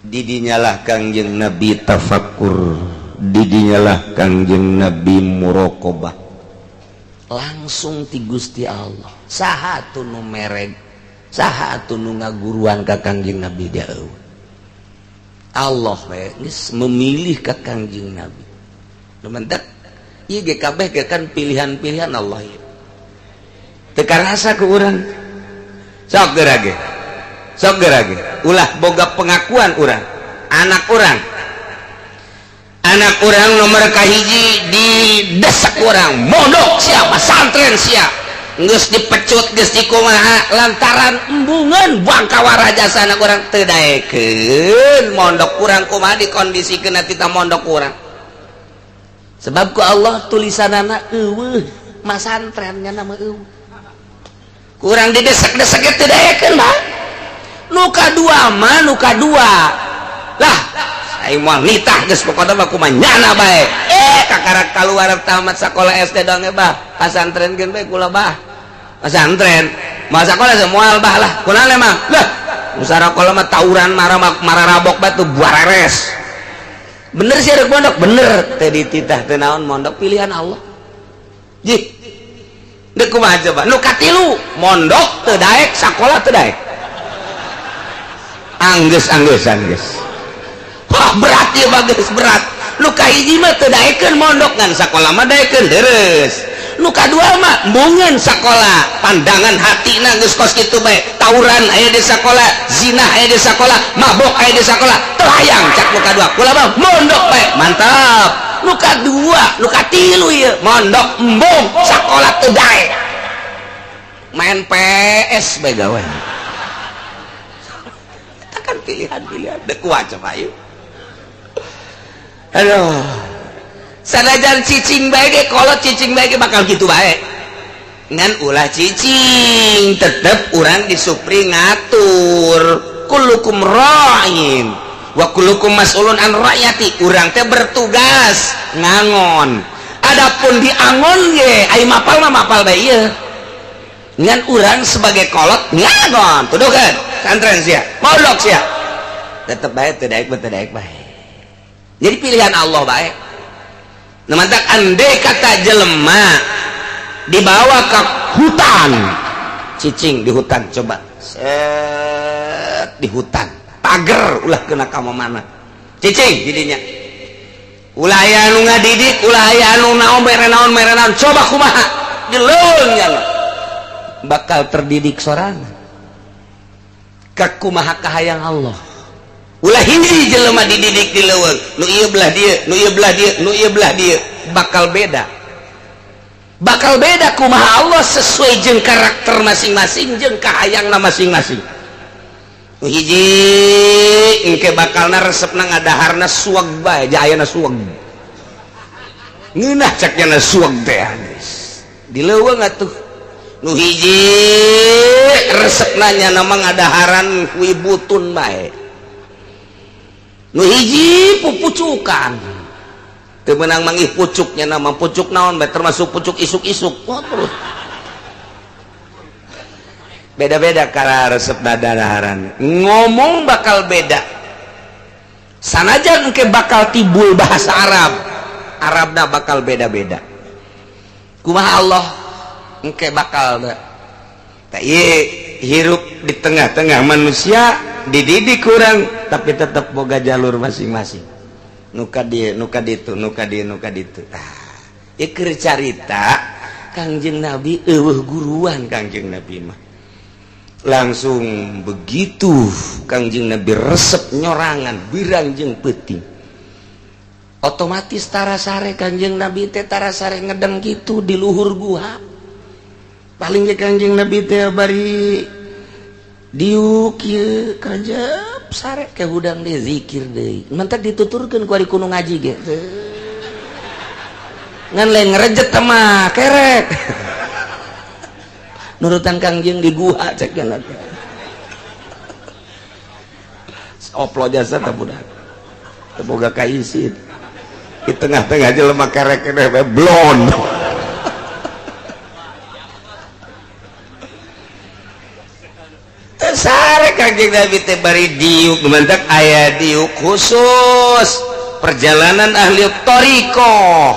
Didinyalah Kangjeng Nabi tafakur, didinyalah Kangjeng Nabi muraqabah langsung ti Gusti Allah. Saha atuh nu mereg, saha atuh nu ngaguruan ka Kangjeng Nabi? Jauh Allah we geus memilih ka Kangjeng Nabi. Nu mentak ieu ge kabeh ge kan pilihan-pilihan Allah ieu. Teu karasa ku urang. Sok geura ge, sok geura ge, ulah boga pengakuan urang. Anak urang, anak urang nomor kahiji didesak urang mondok sia, pesantren sia. Geus dipecut, geus dikumaha, lantaran embungan bangkawarah jasa anak urang teu daekeun mondok. Kurang kumaha dikondisikeun tita mondok urang, sebab ku Allah tulisanana euweuh masantrennya, nama euweuh. Kurang didesak-desek teu daekeun mah. Nu kadua mah, nu kadua lah, aing moal nitah geus, pokona mah kumaha nyana bae. Eh, kakarak kaluar tamat sakola SD dong, bah, pasantrenkeun bae kula, bah, pesantren. Moal sakola moal, bah lah. Kunaon emang lah? Musara mah tawuran, marah marah, rabok batu buareres. Bener sih rek mondok, bener teh dititah teh naon, mondok pilihan Allah. Jih, dek kumaha coba? Nu katilu mondok teu daek, sakola teu daek, anggeus anggeus anggeus. Wah, berat ya, bagus, berat. Nu kahiji mah teu daekeun mondok, ngan sakola mah daekeun deres. Nu kadua mah embungeun sakola, pandangan hatina geus kos kitu bae, tawuran aya di sakola, zina aya di sakola, mabok aya di sakola, teu hayang. Cak nu kadua, kula mah mondok bae. Mantap nu kadua. Nu katilu ieu mondok embung, sakola teu daek, main PS bae gawe. Eta kan pilihan-pilihan. Dek kuat coba yuk. Aduh, sanajan cicing bae ge, kolot cicing bae ge bakal gitu bae. Ngan ulah cicing, tetep urang disupri ngatur. Kullukum ra'in wa kullukum mas'ulun an ra'yati. Urang teh bertugas ngangon. Adapun diangon ge, ai mapal mah mapal bae ieu. Ngan urang sebagai kolot ngangon, tuduhkeun santren sia, mondok sia. Tetep bae teu daek, teu daek bae. Jadi pilihan Allah bae. Nah, mantak andai kata jelema dibawa ke hutan, cicing di hutan, coba set di hutan, pager, ulah kena ka mana, cicing jadinya, ulah aya anu ngadidik, ulah aya anu naon, mere naon, mere naon, coba kumaha di leuweung bakal terdidik sorangan kakumaha kahayang Allah. Ulah hiji jelema dididik di leuweung, nu ieu belah dieu, nu ieu belah dieu, nu ieu belah dieu, bakal beda, bakal beda kumaha Allah sesuai jeung karakter masing-masing jeung kahayangna masing-masing. Nu hiji engke bakalna resepna ngadaharna suag bae, jayana suag ngeunah, cek nya suag teh di leuweung atuh. Nu hiji resepna nya nama ngadaharan wibutun bae, nu hiji pupucukan teu meunang manggih pucuknya, nama pucuk naon bae, termasuk pucuk isuk-isuk. Wah, terus beda-beda karena resep dadaharan, ngomong bakal beda. Sanajan engke bakal timbul bahasa Arab, Arabna bakal beda-beda. Kumaha Allah engke bakal tak hirup di tengah-tengah manusia, dididik kurang, tapi tetap boga jalur masing-masing, nuka dia, nuka ditu, nuka dia, nuka ditu. Ah, ieu carita Kangjeng Nabi euweuh guruan. Kangjeng Nabi mah langsung begitu. Kangjeng Nabi resep nyorangan birang jeung peuting, otomatis tara sare. Kanjeng Nabi teh tara sare, ngedeng gitu di luhur gua. Paling ge Kanjeng Nabi teh bari diuk ieu kerjep sare ke hudang deui, zikir deui. Mantak dituturkeun ku ari kudu ngaji ge ngan lain ngerejet mah, kerek nurutan Kangjeng di gua. Cek jangan oplo jasa teh budak teu boga kaisin di tengah-tengah jelema kerek keneh blon. Sare Kangjeng Nabi teh bari diuk. Mantak aya diuk khusus perjalanan ahli thariqah,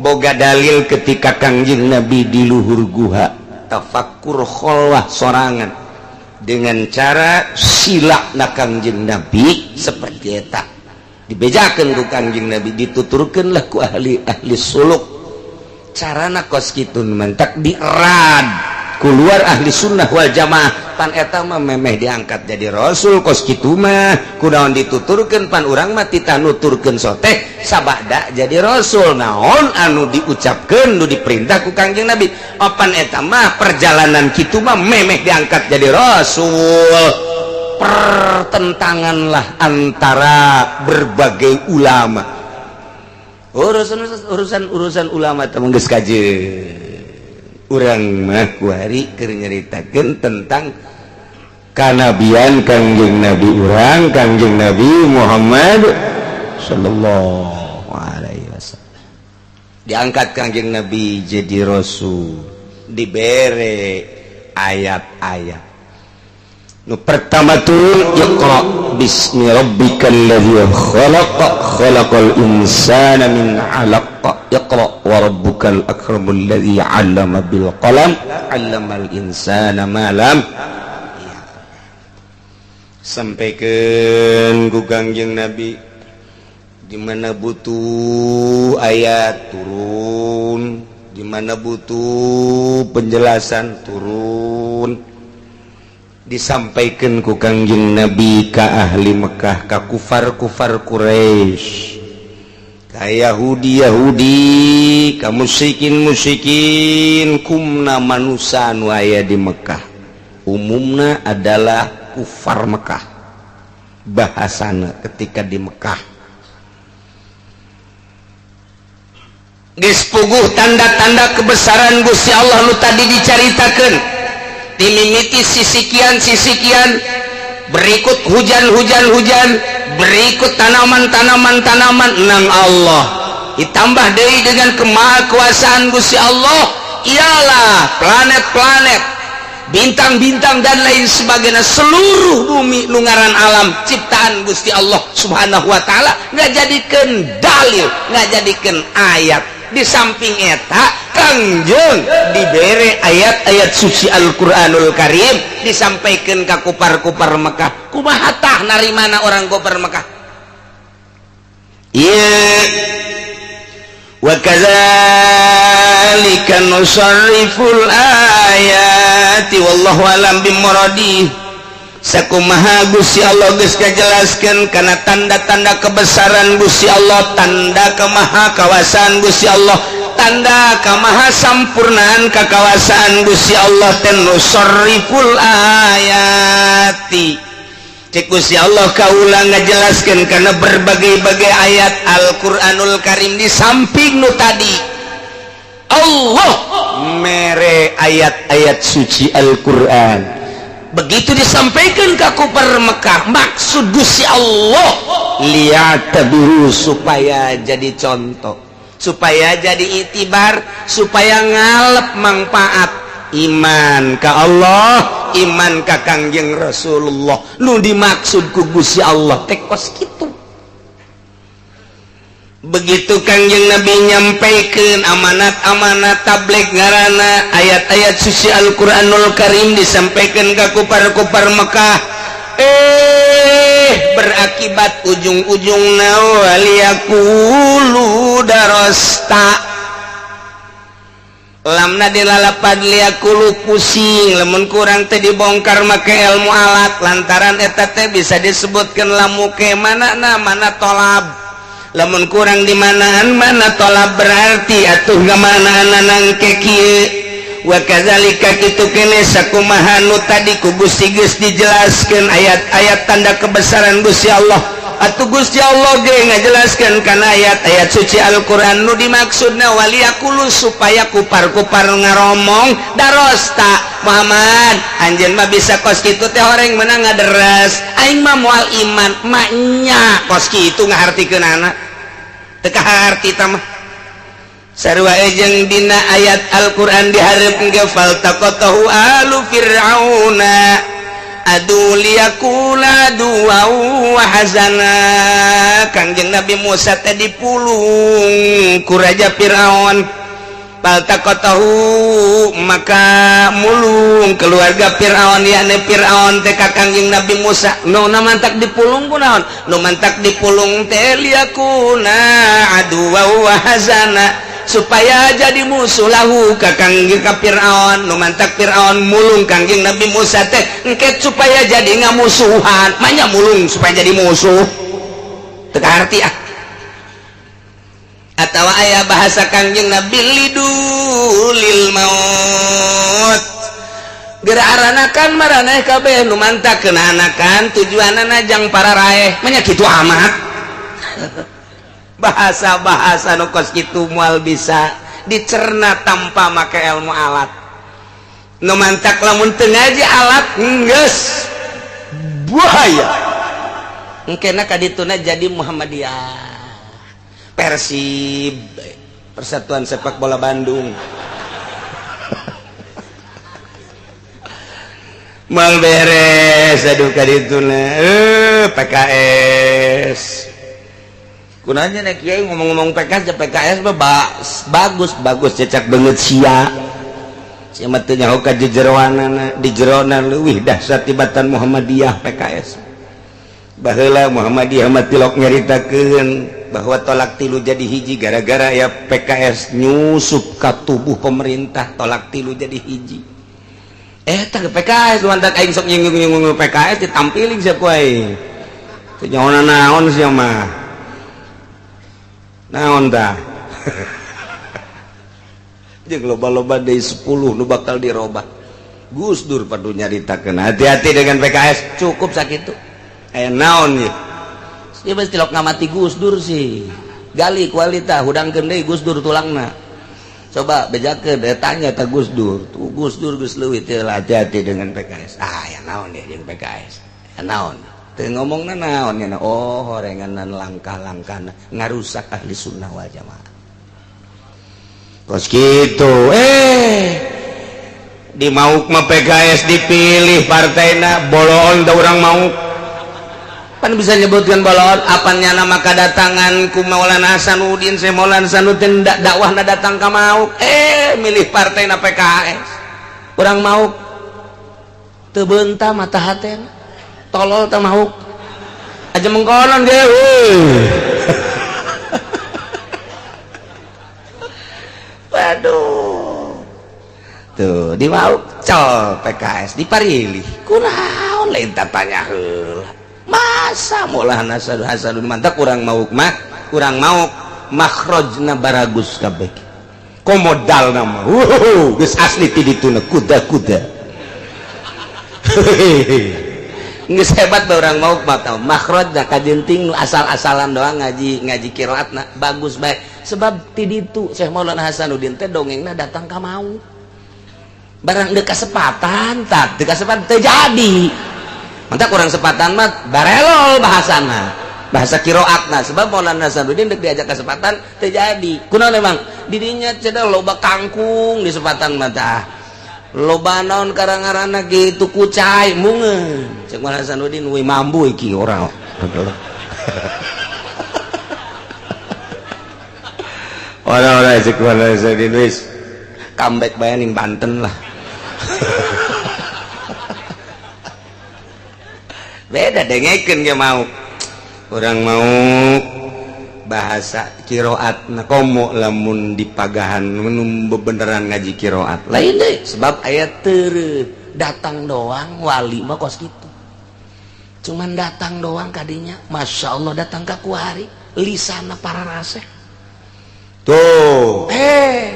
boga dalil ketika Kangjeng Nabi di luhur guha tafakur kholwah sorangan dengan cara sila na Kangjeng Nabi seperti eta dibejakeun ku Kangjeng Nabi, dituturkeun lah ku ahli-ahli suluk carana kos kitu. Mantak dirad Keluar ahli sunnah wal jamaah, pan eta mah memeh diangkat jadi rasul. Kos kitu mah kunaon dituturkeun? Pan urang mah titah nuturkeun soteh sabada jadi rasul. Naon anu diucapkeun, nu diperintah ku Kangjeng Nabi? Opan eta mah perjalanan kitu mah memeh diangkat jadi rasul. Pertentanganlah antara berbagai ulama. Urusan urusan urusan ulama teh geus kajeun. Urang mah kuari keur nyaritakeun tentang kanabian Kangjeng Nabi urang, Kangjeng Nabi Muhammad sallallahu alaihi wasallam. Diangkat Kangjeng Nabi jadi rasul, dibere ayat-ayat. Nu pertama turun, "Iqra bismi rabbikal ladzi khalaq, khalaqal insana min 'alaq, iqra wa rabbukal akramul ladzi 'allama bil qalam, 'allamal insana ma lam." Sampaikan ku Kangjeng Nabi, di mana butuh ayat turun, di mana butuh penjelasan turun. Disampaikan ku Kangjeng Nabi ka ahli Mekah, ka kufar-kufar Quraisy, ka Yahudi Yahudi, ka musyrikin musyrikin, kumna manusia nu aya di Mekah. Umumna adalah kufar Mekah bahasana ketika di Mekah. Geus puguh tanda-tanda kebesaran Gusti Allah nu tadi dicaritakeun, dimimiti sisikian sisikian, berikut hujan-hujan hujan, berikut tanaman-tanaman tanaman nang Allah, ditambah deui dengan kemahakuasaan Gusti Allah ialah planet-planet, bintang-bintang, dan lain sebagainya. Seluruh bumi nu ngaran alam ciptaan Gusti Allah Subhanahu wa Ta'ala ngajadikeun dalil, ngajadikeun ayat. Di samping eta, Kangjeng dibere ayat-ayat suci Al-Qur'anul Karim, disampaikan ke kupar-kupar Mekah. Kumaha tah narimana orang kupar Mekah? Iya, wa kadzalika nusarriful ayati wallahu alam bimuradi. Sakumaha Gusti Allah geus kajelaskeun kana tanda-tanda kebesaran Gusti Allah, tanda kemaha kawasaan Gusti Allah, tanda kamaha sampurnaan kakawasaan Gusti Allah teh, nusarriful ayati, cek Gusti Allah, kaula ngajelaskeun kana berbagai-bagai ayat Al-Qur'anul Karim. Di samping nu tadi Allah mere ayat-ayat suci Al-Qur'an, begitu disampaikan ke kupar Mekah, maksud Gusti Allah liya'tabiru, supaya jadi contoh, supaya jadi itibar, supaya ngalep manfaat iman ka Allah, iman ka Kangjeng Rasulullah. Nu dimaksud ku Gusti Allah teh kos kitu. Begitu Kangjeng Nabi nyampaikan amanat-amanat tabligh, ngarana ayat-ayat suci Al-Qur'anul Karim, disampaikan ke kupar-kupar Mekah, berakibat ujung-ujung waliyaqulu darosta. Lamna dilalapad liyaqulu, pusing lamun kurang teh dibongkar make ilmu alat, lantaran eta teh bisa disebutkan lamu ke mana na mana tolab. Lamun kurang di manaan mana tolab, berarti atuh ngamanaan nangke kieu. Wa kadzalika, kitu kene sakumaha nu tadi ku Gusti geus dijelaskeun ayat-ayat tanda kebesaran Gusti Allah, atuh Gusti Allah ge ngajelaskeun kana ayat-ayat suci Al-Qur'an. Nu dimaksudna waliyaqulu, supaya kupar-kupar ngaromong, darosta Muhammad, anjeun mah bisa kos kitu teh horeng menang ngaderes, aing mah moal iman. Maknya kos kitu ngahartikeunana teu kaharti tah mah. Sarua jeung dina ayat Al-Qur'an dihareup ge, faltaqatahu alu fir'auna adu liyakuna aduwwa wa hazana. Kangjeng Nabi Musa teh dipulung ku Raja Fir'aun. Faltaqatahu, maka mulung keluarga Fir'aun, yakni Fir'aun teh ka Kangjeng Nabi Musa. Nu mantak dipulung kunaon? Nu mantak dipulung teh liyakuna aduwwa wa hazana, Supaya jadi musuh lahu ka Kangjeng ka Fir'aun. Nu mantak Fir'aun mulung Kangjeng Nabi Musa teh engke supaya jadi ngamusuhan. Manya mulung supaya jadi musuh, teu arti ah. Atau aya bahasa Kangjeng Nabi lidulil maut, geura aranakan maraneh kabeh, nu mantak kena anakan tujuanana jang para raeh. Manya kitu amat? Bahasa-bahasa nu kos kitu moal bisa dicerna tanpa make ilmu alat. Nu mantak lamun teu ngaji alat geus bahaya, engkena kadituna jadi Muhammadiyah, Persib, Persatuan Sepak Bola Bandung. Mal beres, aduh, kadituna PKS kunanya nek kiai ngomong-ngomong PKS, PKS mah bagus bagus, cecak banget sia. Sia mah teu nyaho ka jejeroanana, di jerona leuwih dahsyat tibatan Muhammadiyah PKS. Baheula Muhammadiyah mah tilok nyaritakeun bahwa talak tilu jadi hiji gara-gara ya PKS nyusup ka tubuh pemerintah, talak tilu jadi hiji. Eh, tah PKS mantak aing sok nyinggung-nyinggung PKS, ditampiling sia ku aing. Teu nyaho naon sia mah, naon tah? Jeung loba-loba deui 10 nu bakal dirobah. Gus Dur padu nyaritakeun hati-hati dengan PKS, cukup sakitu. Aya naon ieu? Ieu mah tilok ngamati Gus Dur sih. Gali kualita hudangkeun deui Gus Dur tulangna. Coba bejakeun deh, tanya ka Gus Dur. Tuh Gus Dur geus leuwih teh, hati-hati dengan PKS. Ah, ya naon deh jeung PKS? Ya naon? Teu ngomongna naon nya? Oh, horenganan langkah-langkahna ngarusak ahli sunnah wal jamaah. Kos kitu. Di Mauk mah PKS dipilih partaina, boloon da urang Mauk. Pan bisa nyebutkan boloon apanya nama kedatangan ku Maulana Hasanuddin, saya Maulana Hasanuddin dakwahna datang ka Mauk, milih partaina PKS. Urang Mauk teu beunta mata hatena. Tolol teh Mauk. Aja mengkonon ge. Waduh. Tuh, di Mauk col PKS diparilih. Kunaon lain tanya heula. Masa Maulana Hasanudin mantap kurang Mauk mah, kurang Mauk makhrajna baragus kabeh. Komodal nama. Wuh, geus asli ti dituna kuda-kuda. Geus hebat ba urang Mauk mah tah. Makhrajna kajenting nu asal-asalan doang ngaji ngaji qiraatna bagus bae. Sebab ti ditu Syekh Maulana Hasanuddin teh dongengna datang ka Mauk. Barang deuk kasepatan tak, deuk kasepatan teu jadi. Mantap kurang sepatan mah barelol bahasana. Bahasa qiraatna sebab Maulana Hasanuddin deuk diajak kesepatan teu jadi. Kunaon emang? Didinya cenah loba kangkung di sepatan mah tah. Loba naon karang-ngaranna gitu kucai mungeun. Cek Maulana Hasanuddin we mambu iki ora. Ora-ora cek Maulana Hasanuddin wis comeback bae ning Banten lah. Beda dengekeun ge Mauk. Urang Mauk bahasa qiraatna komo lamun dipagahan mun bebeneran ngaji qiraat. Lain deui sebab aya teu datang doang wali mah kos kitu. Cuman datang doang kadinya, Masya Allah datang ka kuari lisana para raseh. Tuh,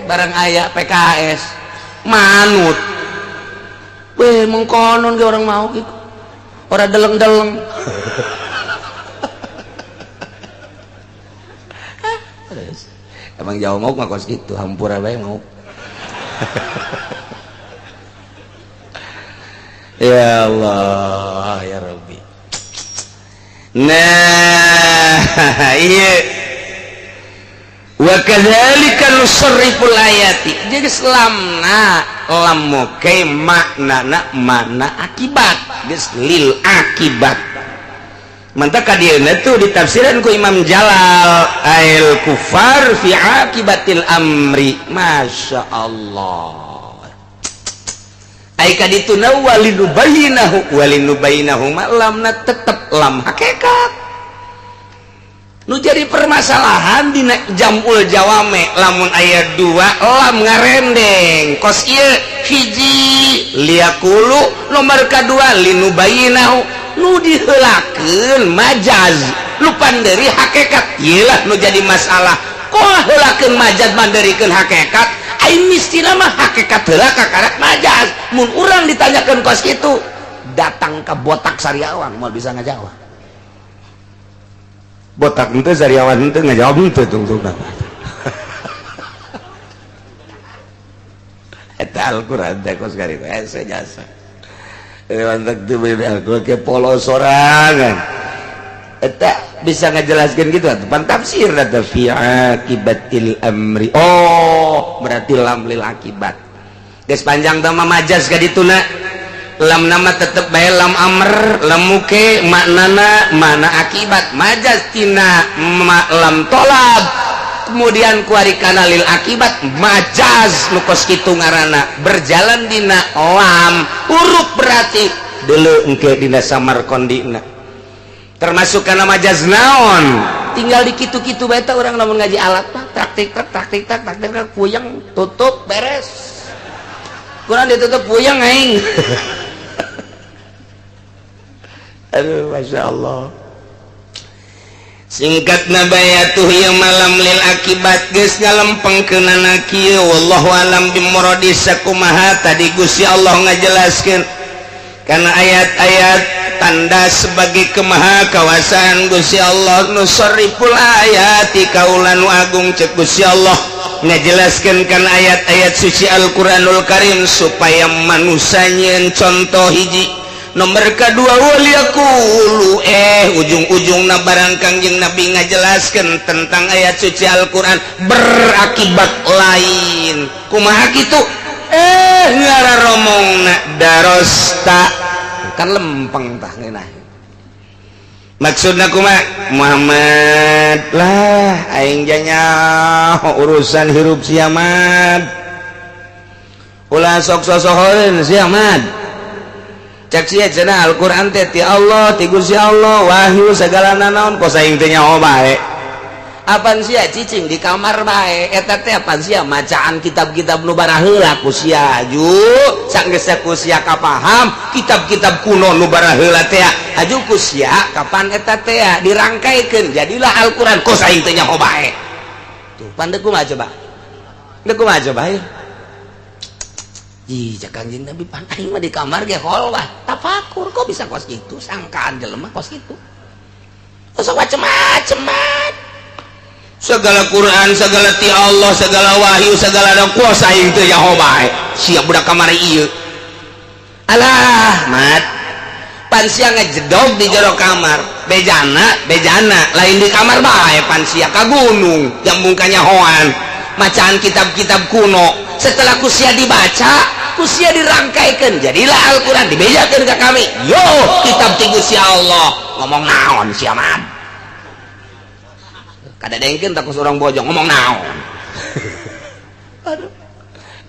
barang aya PKS manut. Weh mengkonon ge orang Mauk iku. Ora deleng-deleng. Emang jauh Mauk mah kos kitu, hampura bae Mauk. Ya Allah, ya Rabbi. Nah, iya. Wa kadzalika nusarriful ayati. Jadi lamna lam moke maknana makna akibat, geus lil akibat. Mantap kadieuna tuh ditafsiran ku Imam Jalal ail kufar fi akibatil amri. Masya Allah. Ai kadituna walinubayinahu walinubayinahu ma lamna tetep lam hakikat. Nu jadi permasalahan dina jamul jawame, lamun aya dua lam ngarendeng kos ieu, hiji liyaqulu, nomor kedua linubayyinahu, nu diheulakeun majaz, lu panderi hakikat. Ieu lah nu jadi masalah, kok heulakeun majaz manderikeun hakikat? Aing mistina mah hakikat heula kakarak majaz. Mun urang ditanyakeun kos kitu, datang ke botak sariawan moal bisa ngajawab. Botak itu, sariawan itu, ngajawab itu tungtung apa. Eta Al-Qur'an teh kos kari hese jasa. Mantap tuh Al-Qur'an ke polos sorangan. Eta bisa ngajelaskeun gitu atuh, pan tafsir eta fi akibatil amri. Oh, berarti lam lil akibat. Geus panjang teh mah majaz ka dituna. Lam nama tetep bae lam amr, lam muke maknana mana akibat, majaz tina ma, lam tolab, kemudian kuari kana lil akibat, majaz nu kos kitu ngaranna berjalan dina lam huruf, berarti deuleu engke dina Samarkandina termasuk kana majaz naon. Tinggal di kitu-kitu bae teh urang lamun ngaji alat mah, praktik tak praktik tak praktik tak, puyeng tutup, beres. Kurang ditutup, puyeng aing. Aduh, masya Allah. Singkat nabayatuh yang malam lil akibat geus ngalempengkeunana kieu, wallahu alam bimuradi. Sakumaha tadi Gusti Allah ngajelaskeun karena ayat-ayat tanda sebagai kemaha kawasaan Gusti Allah, nusarriful ayati, kaula nu agung, cek Gusti Allah, ngajelaskan kan ayat-ayat suci Al-Qur'anul Karim supaya manusia nyieun contoh hiji. Nomor kedua waliyaqulu, ujung-ujung na barang Kangjeng Nabi ngajelaskan tentang ayat suci Al-Qur'an berakibat lain. Kumaha kitu? Ngara romongna darosta kan lempeng tah ngeunah. Maksudna kumaha Muhammad? Lah, aing janya urusan hirup sia mah, ulah sok sosohoreun sia mah. Cek sia cenah Al-Qur'an teh ti Allah, ti Gusti Allah, wahyu segala nanaon, kos aing teh nyaho bae. Apan sia cicing di kamar bae eta teh? Apan sia macaan kitab-kitab nu baraheula ku sia? Aju sanggeus ku sia kapaham kitab-kitab kuno nu baraheula teh, aju ku sia kapan eta teh dirangkaikeun jadilah Al-Qur'an, kos aing teh nyaho bae. Tuh, pan deuk kumaha coba? Deuk kumaha coba? Ayo. Ih, cek Kangjeng Nabi, pan aing mah di kamar ge kholwah, tafakur, kok bisa kos kitu? Sangkaan jelema kos kitu. Sok macem-macem mat. Segala Quran, segala ti Allah, segala wahyu, segala ada kuasa, aing teu nyaho bae. Siap budak kamari ieu. Alah, mat. Pan sia ngejedog di jero kamar, bejana, bejana, lain di kamar bae, pan sia ka gunung, jambung kanyahoan, macaan kitab-kitab kuno. Setelah ku sia dibaca, ku sia dirangkaikan, jadilah Al-Quran, dibejakan ke kami. Yo, kitab ti Gusti Allah. Ngomong naon sia mat? Kada dengkeun tak orang bojong ngomong naon. Aduh.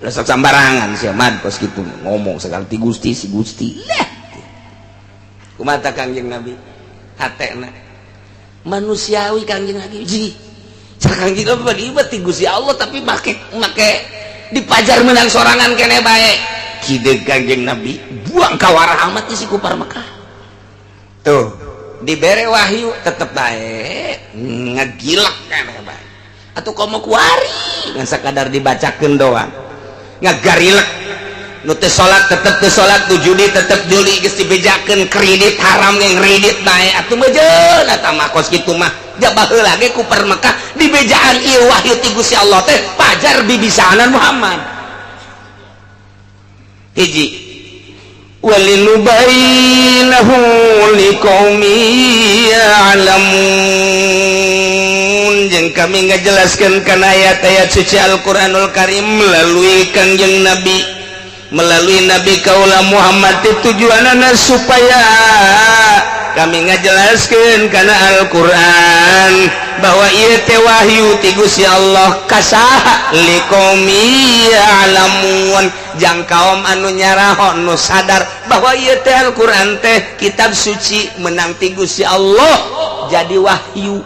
Lah, sok sambarangan sia mat kos kitu ngomong segala ti Gusti, si Gusti. Lah. Kumaha Kangjeng Nabi? Hatena manusiawi Kangjeng Nabi. Ji. Kangjeng Nabi ti Gusti Allah, tapi make make dipajar menang sorangan kene bae. Kide Kangjeng Nabi buang kawarah amat si kupar Mekah. Tuh, dibere wahyu tetep bae ngegilak kene bae. Atau komo kuari ngan sakadar dibacakeun doang. Ngagarilek nu teu salat tetep teu salat, nu judi tetep judi, geus dibejakeun kredit haram ge kredit bae. Atuh meujeun eta mah kos kitu mah. Jabah heula ge kupar Mekah dibejaan ieu wahyu ti Gusti Allah teh pajar bibisaanan Muhammad. Hiji, walinubayyinahu liqaumi ya'lamun, jeung kami ngajelaskeun kana ayat-ayat suci Al-Qur'anul Karim melalui Kangjeng Nabi, melalui Nabi kaula Muhammad, tujuanana supaya kami ngajelaskeun kana Al-Qur'an bahwa ieu teh wahyu ti Gusti Allah ka saha? Liqaumi ya'lamun, jang kaum anu nyaraho, nu sadar bahwa ieu teh Al-Qur'an teh kitab suci menang ti Gusti Allah, jadi wahyu.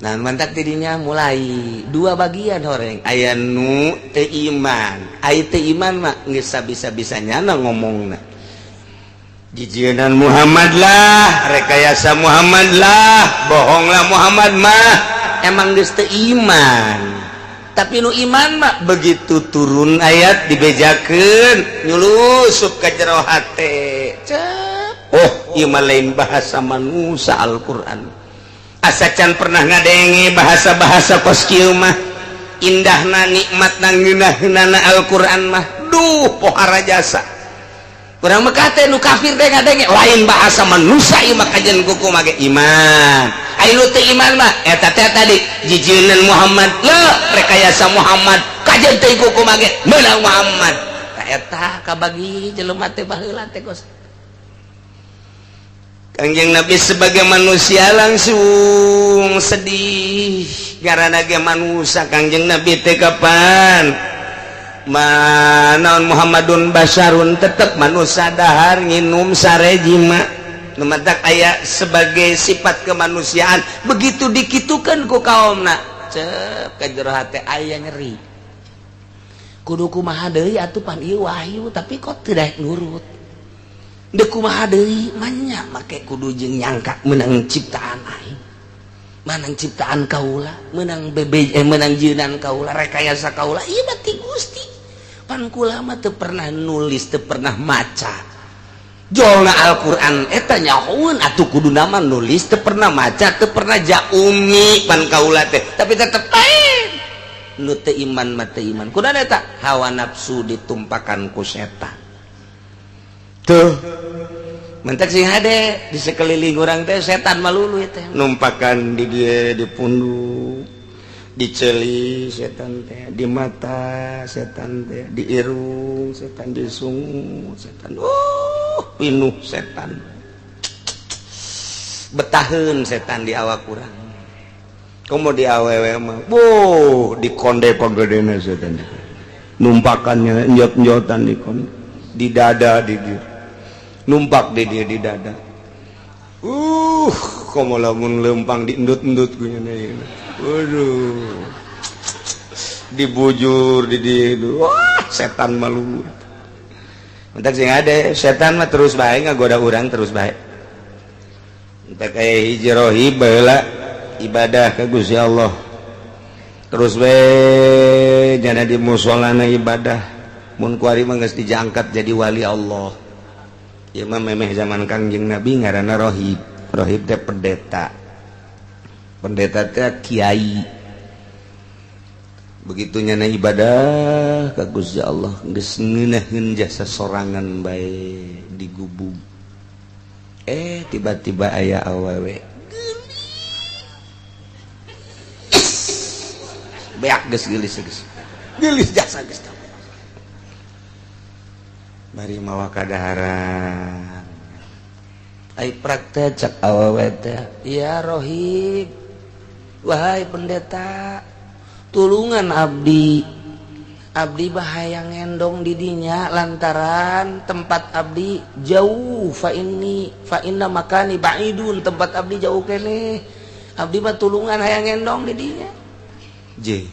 Nah, mantak tidinya mulai dua bagian horeng. Aya nu teu iman. Aya teu iman mah geus sabisa-bisanya na ngomongna. Jijienan Muhammad lah, rekayasa Muhammad lah, bohonglah Muhammad mah. Emang geus teu iman. Tapi nu iman mah begitu turun ayat dibejakeun nyulusup ka jero hate. Cep. Oh, ieu mah lain bahasa manusia Al-Qur'an. Asa can pernah ngadenge bahasa-bahasa kos kieu mah. Indahna, nikmatna, ngeunahna Al-Qur'an mah. Duh, pohara jasa. Urang mah kate nu kafir teh ngadenge lain bahasa manusia ieu mah kajen kuku mage iman. Aya nu teu iman mah eta teh tadi jijieun Muhammad le rekayasa Muhammad kajen teh kuku mage meunang Muhammad. Tah eta kabagi jelema teh baheula teh kos. Kangjeng Nabi sebagai manusia langsung sedih karena ge manusia. Kangjeng Nabi teh kapan manaon Muhammadun basyarun, tetep manusia, dahar, nginum, sare, jima. Nu matak aya sebagai sifat kemanusiaan. Begitu dikitukeun ku kaumna, cep ka jero hate aya nyeri, kudu kumaha deui atuh, pan ieu wahyu, tapi kok tidak nurut. Dek kumaha deui manya make kudu jeung nyangka menang ciptaan aing, menang ciptaan kaula, menang bebe, menang jieunan kaula, rekayasa kaula. Ieu mah ti Gusti, pan kula mah teu pernah nulis, teu pernah maca. Jolna Al-Qur'an eta nyahoeun atuh kudu nama nulis teu pernah maca, teu pernah jaumi pan kaula teh, tapi tetep bae nu teu iman mah teu iman. Kudu eta hawa nafsu ditumpakan ku setan tuh. Mentek sing hade di sekeliling urang teh setan malulu teh numpakan di dia, di punduk, di ceuli setan teh, di mata setan teh, di irung setan, di sungu setan. Oh, pinuh setan, betaheun setan di awak urang. Komo di awewe mah, boh, di konde pagedena setan numpakannya, njot-njotan di konde, di dada, di dia numpak di dia, di dada. Komo lamun lempang diendut-endut kunya. Waduh, dibujur di dia. Wah, setan malu. Mentak sing ada setan mah terus bae ngagoda urang, terus bae. Entak aya hiji rohib baheula ibadah ka Gusti Allah terus we jana di musolana ibadah. Mun kuari mah geus dijangkat jadi wali Allah. Ieu mah memeh zaman Kangjeng Nabi, ngaranna rohib. Rohib teh pendeta, pendeta teh kiai. Begitu nyana ibadah ka Gusti Allah geus ngeunaheun jasa sorangan bae di gubug, tiba-tiba aya awewe geulis, beak geus geulis, geus geulis jasa, geus bari mawa kadaharan. Ai praktek cak awewe teh, "Ya rohib, wahai pendeta, tulungan abdi. Abdi bahaya ngendong didinya lantaran tempat abdi jauh. Fa inni fa inna makani ba'idun, tempat abdi jauh kene. Abdi mah tulungan hayang ngendong didinya." Je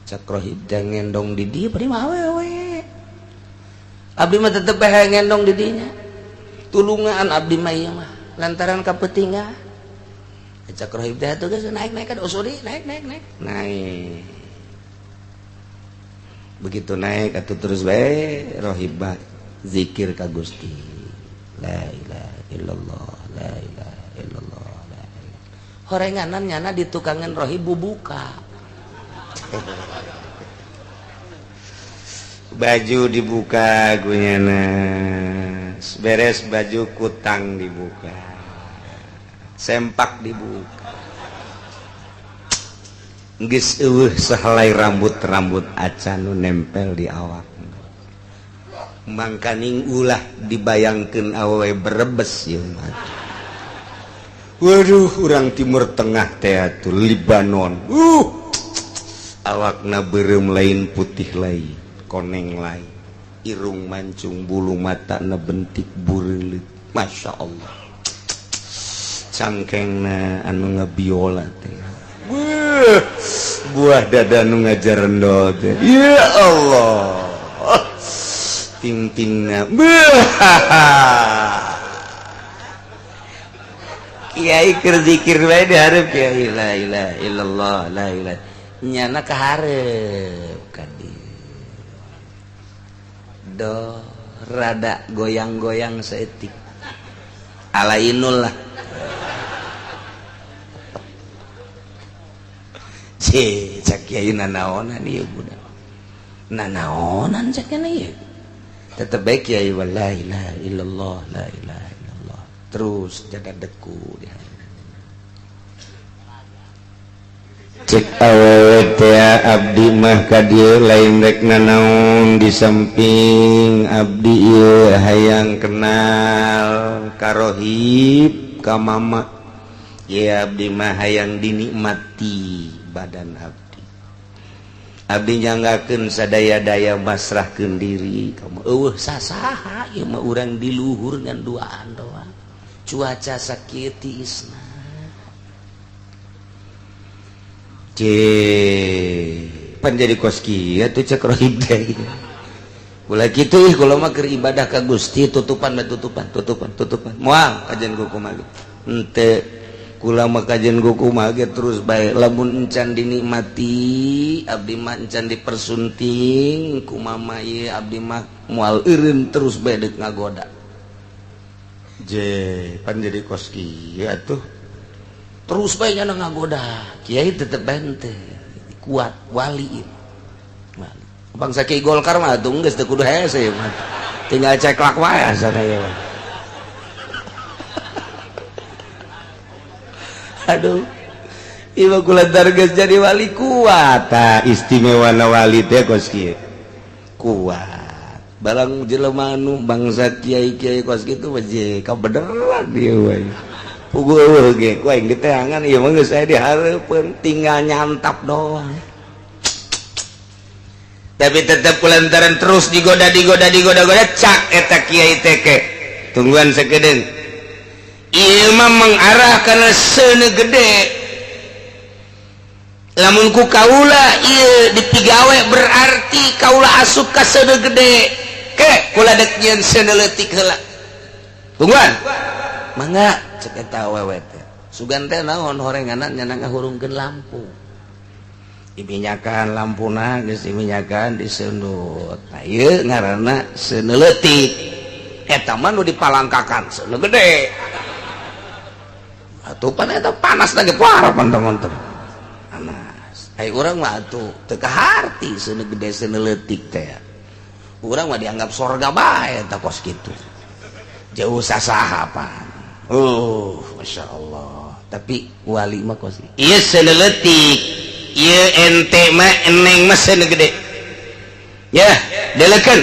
cak rohib teh, ngendong di dieu bari mah awewe. "Abdi mah tetep hayang ngendong didinya, tulungan abdi mah ieu mah lantaran kapetingan." Cak rohib teh, "Atuh geus naik, naik kan." Oh, sorry, naik, naik, naik, naik. Begitu naik atau terus bae rohib zikir ka Gusti, la ilaha illallah, la ilaha illallah, la ilaha. Horenganan nyana di tukangan rohib bubuka, baju dibuka gunyana, beres baju kutang dibuka, sempak dibuka, geus eueuh sahelai rambut-rambut acan nu nempel di awak. Mangkaning ulah dibayangkeun awewe Brebes ieu mah. Waduh, urang Timur Tengah teh atuh, Libanon, awakna beureum lain, putih lain, koneng lain, irung mancung, bulu mata na bentik bureuleuh, Masya Allah, cangkengna anu ngebiola teh. Buh, buah dada nu ngajar rendol teh. Ya Allah. Pimpinna. Buh. Kiai keur zikir bae di hareup kiai la ilaha illallah la ilaha. Nyana ka hareup ka dieu. Do rada goyang-goyang saeutik. Alainul lah. Cek cak kiai nanaonan ieu budak. Nanaonan cak ieu. Tetep bae kiai la ilaha illallah la ilaha illallah. Terus jaga deku di hareup. Cek awewe teh abdi mah ka dieu lain rek nanaon di samping abdi ieu hayang kenal ka rohib ka mama. Ye abdi mah hayang dinikmati badan abdi. Abdi nyanggakeun sadaya-daya masrahkeun diri kamu. Eueuh sasaha ieu mah urang di luhur ngan duaan doang. Cuaca sakieu tiisna. Cek pan jadi kos kieu atuh cek rohib teh. Ulah kitu ih kula mah keur ibadah ka Gusti tutupan bae tutupan tutupan tutupan. Moal kajian ku kumaha ge. Henteu kula mah kajian ku kumaha ge terus bae lamun encan dinikmati abdi mah encan dipersunting ku mama ieu abdi mah moal eureun terus bae deuk ngagoda. Je pan jadi kos kieu atuh. Terus bae nya ngagoda. Kiai tetep bae henteu kuat wali ieu. Wali. Bangsa Kiai Golkar mah atuh geus teu kudu hese mah. Tinggal ceklak wae asana ieu mah. Aduh. Ieu mah kulantar geus jadi wali kuat. Tah istimewana wali teh kos kieu. Kuat. Barang jelema anu bangsa kiai-kiai kos kitu mah je kabeneran ieu we. Puguh eueuh ge ku aing diteangan ieu mah geus aya di hareupeun tinggal nyantap doang. Tapi tetap kulantaran terus digoda digoda digoda goda cak eta kiai teh ke. Tungguan sakedeung. Ieu mah mengarah kana seuneu gede. Lamun ku kaula ieu dipigawe berarti kaula asup ka seuneu gede. Ke kula dek nyieun seuneu leutik heula. Tungguan. Mangga cek eta awewe teh. Sugan teh naon horenganan nya ngahurungkeun lampu. Diminyakan lampuna geus diminyakan disundut. Nah ieu ngaranna seuneu leutik. Eta mah nu dipalangkakan seuneu gede. Atuh pan eta panas lagi parah pan teman-teman. Panas. Ai urang mah atuh teu kaharti seuneu gede seuneu leutik teh. Urang mah dianggap sorga bae eta kos kitu. Jauh sasaha pan. Masya Allah. Tapi wali mah kos ieu seuneu leutik. Ieu ente mah eneng mah seuneu gede. Ya, delekeun.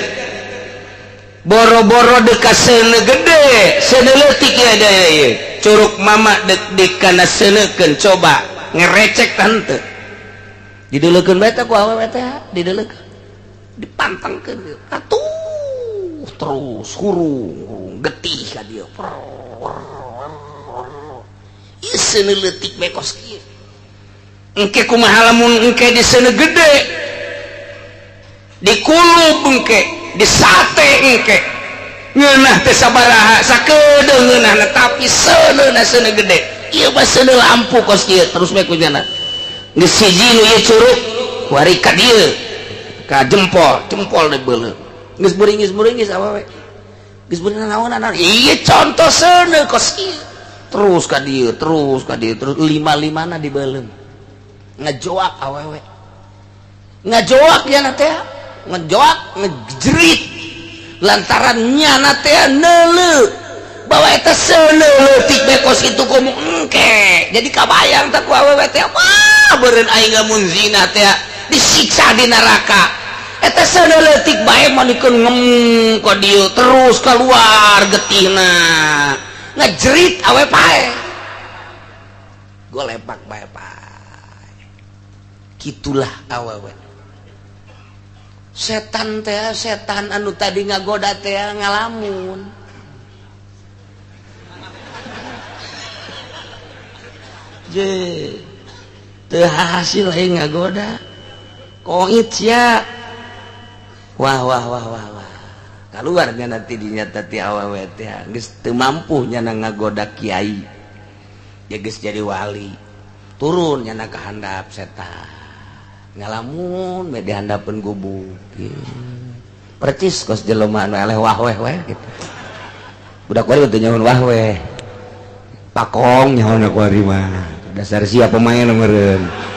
Boro-boro deka seuneu gede, seuneu leutik ya daya ieu. Curug mama dek dikana seuneukeun coba ngerecek tante. Didelekeun bae teh ku awewe teh, didelekeun. Dipantangkeun atuh terus hurung getih ka dieu. Ieu seuneu leutik bae kos kieu. Engke kumaha lamun engke di seuneu gede. Dikulub engke, disate engke. Ngeunah teh sabaraha sakedeung ngeunahna tapi seuneuna seuneu gede. Ieu mah seuneu lampu kos kieu terus bae ku jana. Geus hiji nu ieu curug kuari ka dieu. Ka jempol, jempol dibeuleum. Geus beuringis-beuringis awewe. Geus beuring naonan. Ieu contoh seuneu kos kieu. Terus ka dieu, terus ka dieu, terus lima-limana dibeuleum. Ngejoak awewe. Ngejoak ya teh, ngejoak, ngejerit. Lantaran nyana teh neuleuh bahwa eta seuneu leutik bae kos kitu komo engke. Jadi kabayang teh ku awewe teh, wah beureun aing lamun zina teh disiksa di neraka. Eta seuneu leutik bae manikeun ngem ka dieu terus keluar getihna. Ngejerit awe pae. Golepak bae pae. Gitulah awewe. Setan teh setan anu tadi ngagoda teh ngalamun. Je. Teu hasil aing ngagoda. Koit sia. Wah, wah, wah, wah, wah. Keluarnya nanti dinyata ti awewe teh geus teu mampu nyana ngagoda kiai. Ya geus jadi wali. Turun nyana ka handap setan. Ngalamun we di handapeun gubuk. Percis kos jelema anu eleh wah weh weh gitu. Budak kuari teu nyaho wah weh. Pakong nyaho kuari mah. Dasar sia pemain meureun.